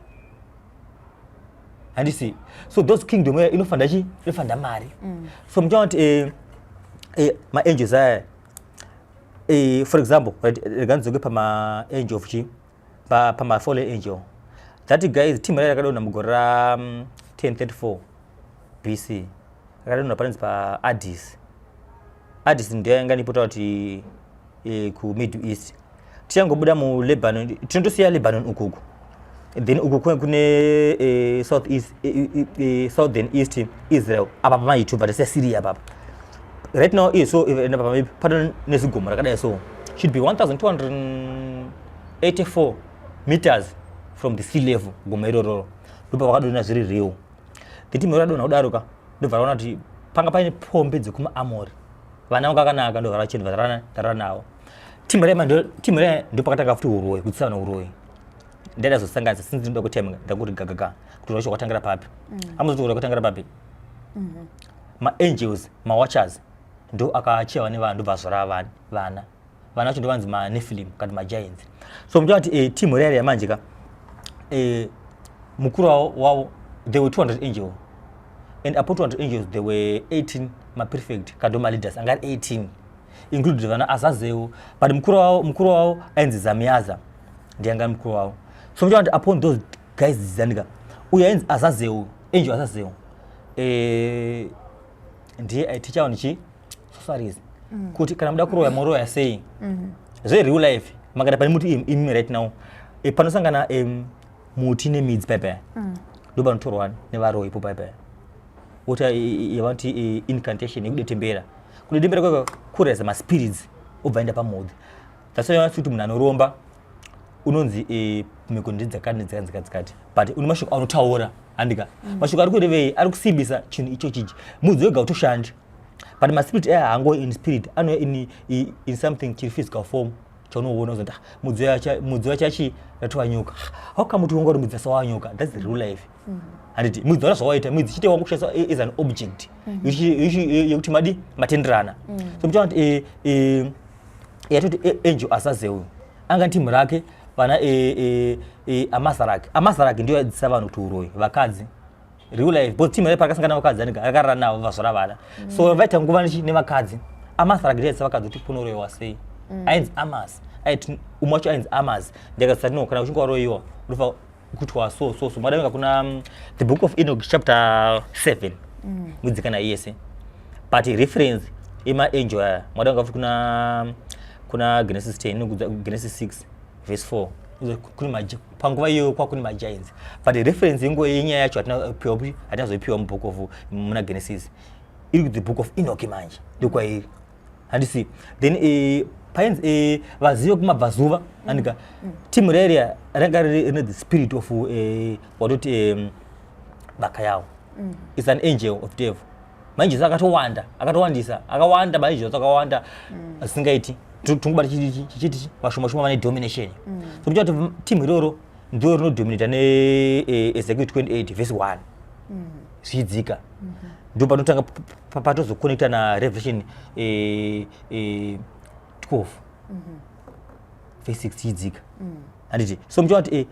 S3: handisi? So those kingdom inofanda chi inofanda mari. So muchaona kuti maangels aya, for example, right, rega ndidzoke pamaangel of chi pamafallen angel. That guys, team raya rakadonha mugore ra 1034 BC. Rakadonha panonzi paAddis. Addis ndiyo yanga nipota kuti kuMiddle East. Tichangobuda muLebanon, tinotosiya Lebanon ukuku, then uku kune south east, southern east Israel. Apa pamaitubva tasiya Syria papa right now. So pano nezigomo rakadai, so should be 1284 meters from the sea level. Gomo irororo ndopa vakadonha zviri real. The team rakadonha kudaro ka, ndobva raona kuti panga paine pombe dzekumaamori, vana vanga vakanaka, ndobva rachenda rara navo. Timu raya ndopakatanga futi uroyi, kudzisa vanhu uroyi. Ndaida zosanganisa since ndinoda kutema ndakuti gagaga kuti rwacho kwatangira papi. Amuzoti kuti kwatangira papi? Maangels, mawatchers, ndo akachiva nevanhu, ndobva azvara vana. Vana vacho ndovanzi maNephilim kana magiants. So muchiona kuti team raya manje ka, mukuru wavo, there were 200 angel, and upon 200 angels there were 18 maprefect kana ndo maleaders anga ari 18, included vana Azazel. But mukuru wavo ainzi Zamiaza, ndiye anga ari mukuru wavo. So muchiona kuti upon those guys zanika, uyo ainzi Azazel, angel Azazel, ndiye aiticha vanhu chi sorceries, kuti kana muda kuroya, moroya sei zvereal life. Makada pane muti imi right now, panosangana muti nemidzi paipaya, ndo panotorwa nevaroyi ipo paipaya, wota yavanoti incantation yekudetembera. Kudetembera kwaka kuraisa maspirits, obva aenda pamudzi. That's why vanoti kuti munhu anoromba unonzi mhiko ndedzakati nedzakati dzakati dzakati, but une mashoko anotaura, handika? Mashoko ari kurevei? Ari kusimbisa chinhu icho chichi. Mudzi wega utoshandi, but maspirit aya haango in spirit, anouya in something chiri physical form chaunoona uzoti, "Ah, mudzi wachachi ratova nyoka." How come kuti unga uri mudzi asawa nyoka? That's the real life, handiti? Mudzi wana zvawaita, midzi chite wangu kushandisa as an object yekuti madi matenderana. So muchaona kuti yatoti angel Azazel uyu anga timu rake vana Amazaraki. Amazaraki ndiyo aidzidzisa vanhu kuti uroyi vakadzi, real life, because timu rake pakasangana vakadzi anenge akarara navo, vazvara vana. So vaita nguva nevakadzi. Amazaraki ndiyo aidzidzisa vakadzi kuti kunoroyiwa sei. Ainzi Amas, aiti umwe wacho ainzi Amas, ndakazati no, kana uchinge waroyiwa unofa kutwa so so so. Madavenga kuna the Book of Enoch chapter 7, mudzikana yese, but reference yemaangel aya madavenga futi kuna Genesis 10, Genesis 6 verse 4. Kune panguva iyoyo kwakune magiants, but reference yenguva yenyaya yacho hatinazoipiwa mubook of muna Genesis. Iri the Book of Enoch manje, ndokwairi, handisi? Then painzi vazivi vekumabvazuva, andika? Timu reria ranga rine the spirit of watoti baka yawo is an angel of devil. Maangels akatowanda, akatowandisa, akawanda maangels akawanda asingaiti. Tongobata chichiti vashoma shoma vane domination. So muchiona kuti timu iroro ndiro rinodominata neEzekiel 28 verse 1 zvichidzika, ndo panotanga patozoconnecta naRevelation 12 verse 6 chichidzika, handiti? So muchiona kuti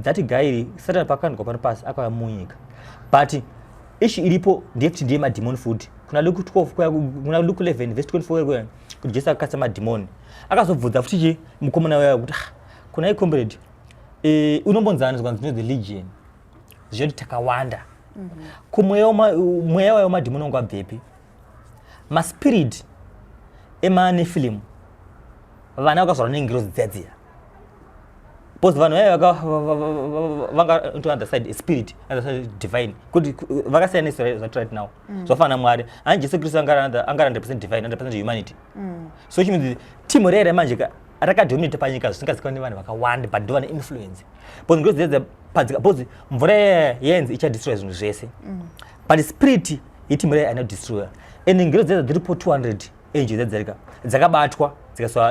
S3: that guy Satan pakandwa pano pasi akauya munyika, but issue iripo ndeyekuti ndiye madhimoni futi. Kuna Luke 12 kuya, kuna Luke 11 verse 24 kuya, kuti Jesu akakasa madhimoni, akazobvunza futi chi mukomana uya kuti, "Ah, kuna icomrade unombonzani?" Zvikanzi, "Ndinonzi Legion," zvichoti takawanda. Kumweya mweya wayo madhimoni wangu abvepi? Maspirit emaNephilim, vana vakazvarwa nengirozi dziya dziya, because vanhu vaya vanga into other side spirit, other side divine, kuti vakasiyana zvati right now zvafanana Mwari hani. Jesu Kristu anga ari 100% divine, 100% humanity. So which means timu rere manje rakadominate panyika zvisingazikanwi nevanhu vakawanda, but ndo vane influence, because ngirozi dzedze padzika, because mvura yaya yainzi ichadestroy zvinhu zvese, but spirit yetimu raya haina kudestroya. And ngirozi dzedze dziripo 200 angels dzedzarika dzakabatwa,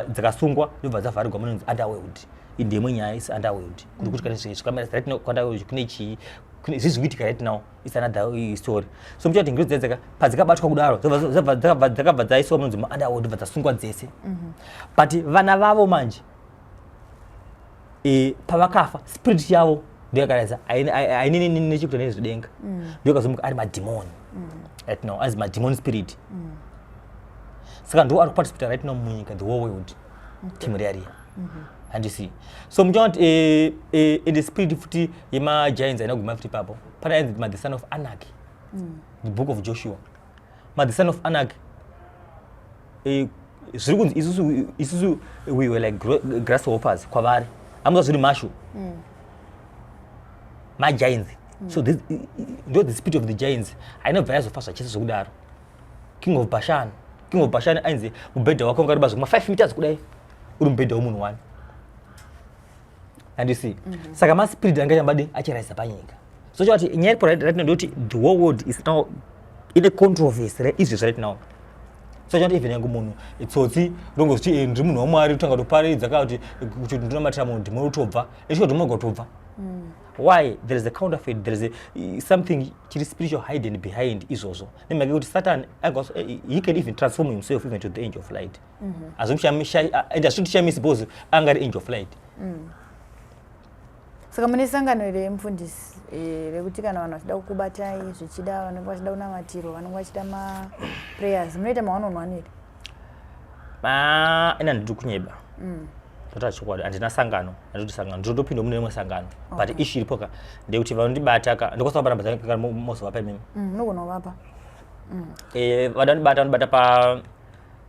S3: dzikasungwa, ndobva dzavharirwa munonzi underworld. Ndimwe nyaya is underworld, kuti kana zvikamira right now kuunderworld kune chii, kune zviri kuitika right now is another story. So muchiona kuti ngirozi dzedzeka padzikabatwa kudaro, dzakabva dzaiswa munonzi muunderworld, ndobva dzasungwa dzese. But vana vavo manje, pavakafa, spirit yavo ndoyakaradza hainini nechekuita nezvedenga, ndoyakazomuka ari madhimoni right now, as mademon spirit. Saka ndo ari kuparticipata right now munyika, the whole world, team riya riya, handisi? So muchiona kuti in the spirit futi yemagiants haina kuguma futi ipapo. Pane ainzi ma the son of Anak, the Book of Joshua, ma the son of Anak. Zviri kunzi isusu we were like grasshoppers kwavari, hamuza zviri mashu magiants. So this ndo the spirit of the giants, hainobva yazofa zvachese zvekudaro. King of Bashan, king of Bashan ainzi mubhedha wake ungareba zvekuma 5 meters kudai, uri mubhedha wemunhu one, handisi? Saka maspirit anga chambadi achiraisa panyika. So chati nyaya iripo right now ndekuti the whole world is now in a controversy izvezvi right now. So chati even yangu munhu tsotsi rongozviti, "Ndiri munhu waMwari," kutanga kutoparidza kana kuti ndinomatira munhu, dhimoni rotobva, echiko dhimoni gotobva. Why? There is a counterfeit, there is something chiri spiritual hidden behind izvozvo, nemhaka yekuti Satan he can even transform himself even to the angel of light. And hazvitotishamisi because anga ari angel of light.
S2: Saka mune sangano here, mufundisi, rekuti kana vanhu vachida kukubatai, zvichida vanenge vachida kunamatirwa, vanenge vachida maprayers, munoita ma one on one here?
S3: Ah, ina ndiri kunyeba, totaura chokwadi, handina sangano. Handiti sangano, ndinotopinda mune rimwe sangano, but issue iripo ka ndekuti vanondibata ka, ndokwanisa kupa namba dzangu kana mozovapa imimi.
S2: Munogona kuvapa.
S3: Vada ndibata, vanobata pa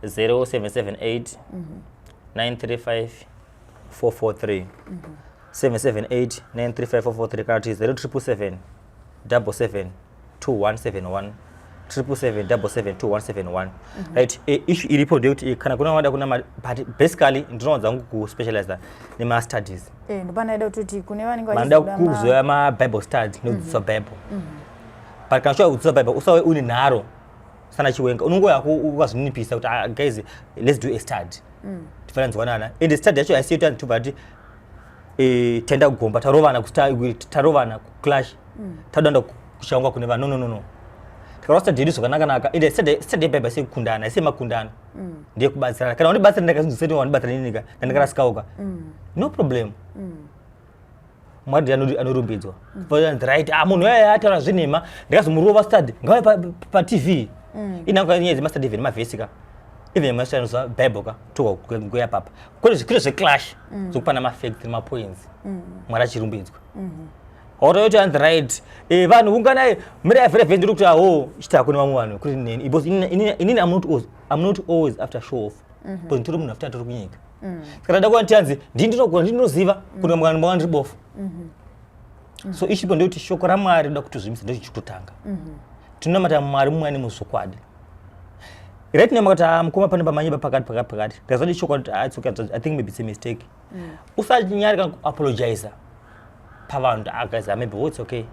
S3: 0778 935 443, 778 935 443, kana kuti 0777 77 2171, 777 77 2171. Right, issue iripo ndeyekuti kana kuna vada kuna but basically ndinowanza hangu kuspecializa nemastudies.
S2: Ndopanaida kutoti kune vanenge
S3: vanoda
S2: vachizoda
S3: kuzoya mabible study nekudzidziswa Bible, but kana uchiva kudzidziswa Bible, usave une nharo sana Chiwenga. Unongoya ukazvininipisa kuti, "Ah, guys, let's do a study, tifanira nzwanana." And study yacho haisiyo kuti tobva ti taenda kugomba, tarovana, tarovana kuclash, tadoenda kushaungwa kune vanhu. No, no, no, no. Tikarova study yedu zvakanaka-naka. Ende study yeBible haisi yekukundana, haisi yemakundano, ndeyekubatsirana. Kana wandibatsira, ndakazinzwiseti wandibatsira ninika ndandikarasikawoka, no problem. Mwari anorumbidzwa. Right, ah, munhu aya ataura zvenhema, ndikazomurova study ngave paTV. Inanga nyaya dzemastudy, even mavhesi ka, even mashandisa Bible ka, tokuya papa kwete zveclash, zvokupana mafacts nemapoints, Mwari achirumbidzwa. Wakuti hanzi right, vanhu unganai, mirai vhere vhere, ndiri kuti aho chitako kune vamwe vanhu kuti neni, because inini I'm not always after show off, because nditori munhu after atori kunyika. Saka ndada kuva nditanzi ndini ndinogona, ndini ndinoziva kuti mwana mwana ndiri bofu. So ichipo ndekuti shoko raMwari rinoda kuti uzvimise, ndochichitotanga. Tinonamata Mwari mumwe ane muzvokwadi. Right now makati, "Ah, mukoma, pane pamanyeba pakati pakati pakati." Ndikazoti chokwadi, ah, it's okay, I think maybe it's a mistake. Usanyari kana kuapologiza pavanhu kuti, "Ah, guys, ah, maybe, oh, it's okay."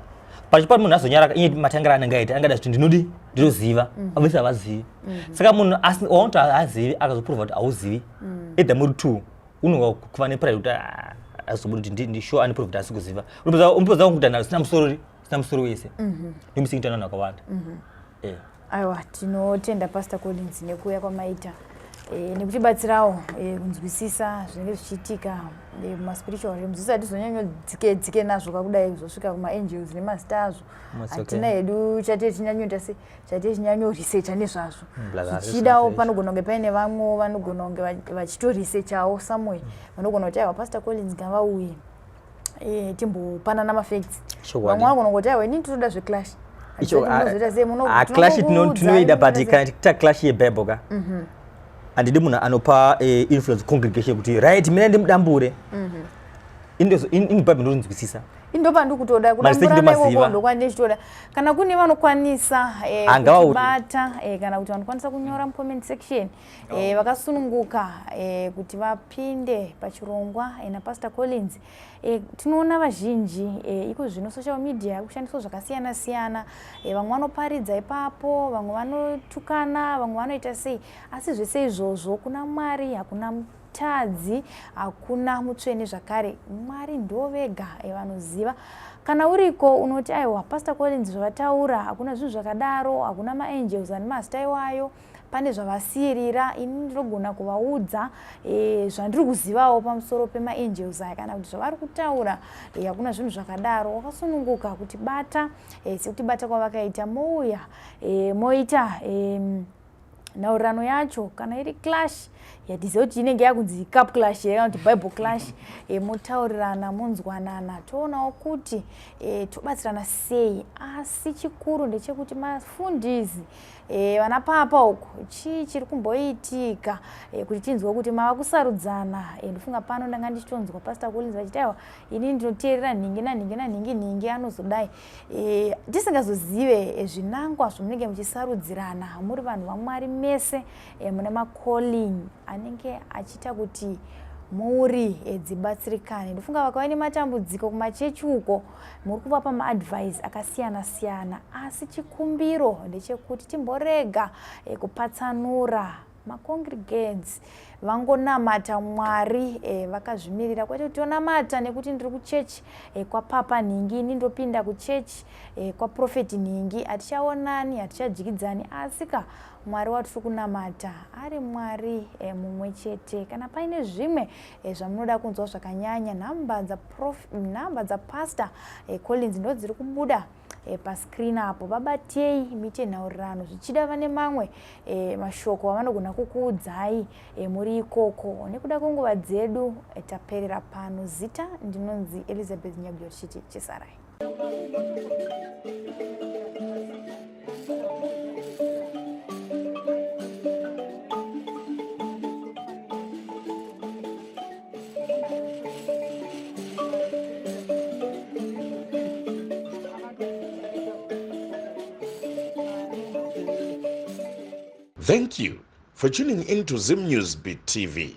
S3: Pachipari munhu azonyara iye matangira anenge aita, angada kuti ndinodi ndinoziva, obviously havazivi. Saka munhu waunoti haazivi akazoprova kuti hauzivi, either muri two unonga kuva nepride kuti, "Ah, azobudi kuti ndisure ane proof kuti asi kuziva." Unopedza kuti anhu sina musoro, sina musoro wese ndomisingita vanhu vakawanda.
S2: Aiwa, tinotenda Pastor Collins nekuuya kwamaita nekutibatsirawo kunzwisisa zvinenge zvichiitika mumaspiritual realms. Zvisati zvonyanyodzike dzike nazvo kakudai kuzosvika kumaangels nemazita azvo.
S3: It's okay.
S2: Hatina hedu chate chinyanyoita se chate chinyanyoresearcha nezvazvo.
S3: Bla,
S2: Zvichidawo
S3: research.
S2: panogona kunge paine vamwewo vanogona kunge vachitoresearchawo somewhere, vanogona kuti, "Aiwa, Pastor Collins ngavauye, timbopanana mafacts."
S3: Chokwadi.
S2: Vamwe vanogona kuti, "Aiwa, inini tinoda zveclash."
S3: Icho
S2: Munozoita sei?
S3: Ah, clash tinoida, but
S2: Tinokuudzai.
S3: kana tichiita clash yeBible ka, handidi munhu anopa influence congregation kuti, "Right, mina ndimudambure." In Bible ndonzwisisa.
S2: Indopa ndikutoda
S3: Mari
S2: kudamburana
S3: ndomaziva.
S2: ikoko, ndokwandechitoda. Kana kune vanokwanisa
S3: Angavauri.
S2: kutibata, kana kuti vanokwanisa kunyora mucomment section, vakasununguka kuti vapinde pachirongwa naPastor Collins. Tinoona vazhinji, iko zvino social media yakushandiswa zvakasiyana siyana, vamwe vanoparidza ipapo, vamwe vanotukana, vamwe vanoita sei, asi zvese izvozvo kuna Mwari hakuna mutadzi, hakuna mutsvene zvakare. Mwari ndo vega vanoziva. Kana uriko unoti, "Aiwa, Pastor Collins zvavataura, hakuna zvinhu zvakadaro, hakuna maangels ane mazita iwayo, pane zvavasiyirira, ini ndinogona kuvaudza zvandiri kuzivawo pamusoro pemaangels aya, kana kuti zvavari kutaura, hakuna zvinhu zvakadaro," wakasununguka kuti bata, sekuti bata kwavakaita, mouya, moita nhaurirano yacho. Kana iri clash yatiziva kuti inenge yakunzi cup clash here kana kuti Bible clash, motaurirana, monzwanana, toonawo kuti tobatsirana sei. Asi chikuru ndechekuti mafundisi, vana papa uko, chii chiri kumboitika, kuti tinzwe kuti mava kusarudzana? Ndofunga pano ndanga ndichitonzwa Pastor Collins vachiti, "Aiwa, inini ndinoteerera nhingi nanhingi nanhingi, nhingi anozodai." Tisingazozive zvinangwa zvamunenge muchisarudzirana muri vanhu vaMwari mese, mune macalling anenge achiita kuti muri dzibatsirikane. Ndofunga vakauya nematambudziko kumachechi uko, muri kuvapa maadvice akasiyana siyana, asi chikumbiro ndechekuti timborega kupatsanura. Macongregants vangonamata Mwari vakazvimirira, kwete kuti tonamata nekuti ndiri kuchechi kwapapa nhingi, ini ndopinda kuchechi kwaprofeti nhingi, hatichaonani, hatichadyidzani, asi ka Mwari watiri kunamata ari Mwari mumwe chete. Kana paine zvimwe zvamunoda kunzwa zvakanyanya, nhamba dzapastor Collins ndo dziri kubuda pascreen apo. Vabatei muite nhaurirano, zvichida vane mamwe mashoko avanogona kukuudzai muri ikoko. Nekuda kwenguva dzedu taperera pano. Zita ndinonzi Elizabeth Nyaguyo, tichiti chisarai.
S1: Thank you for tuning in to Zim News Beat TV.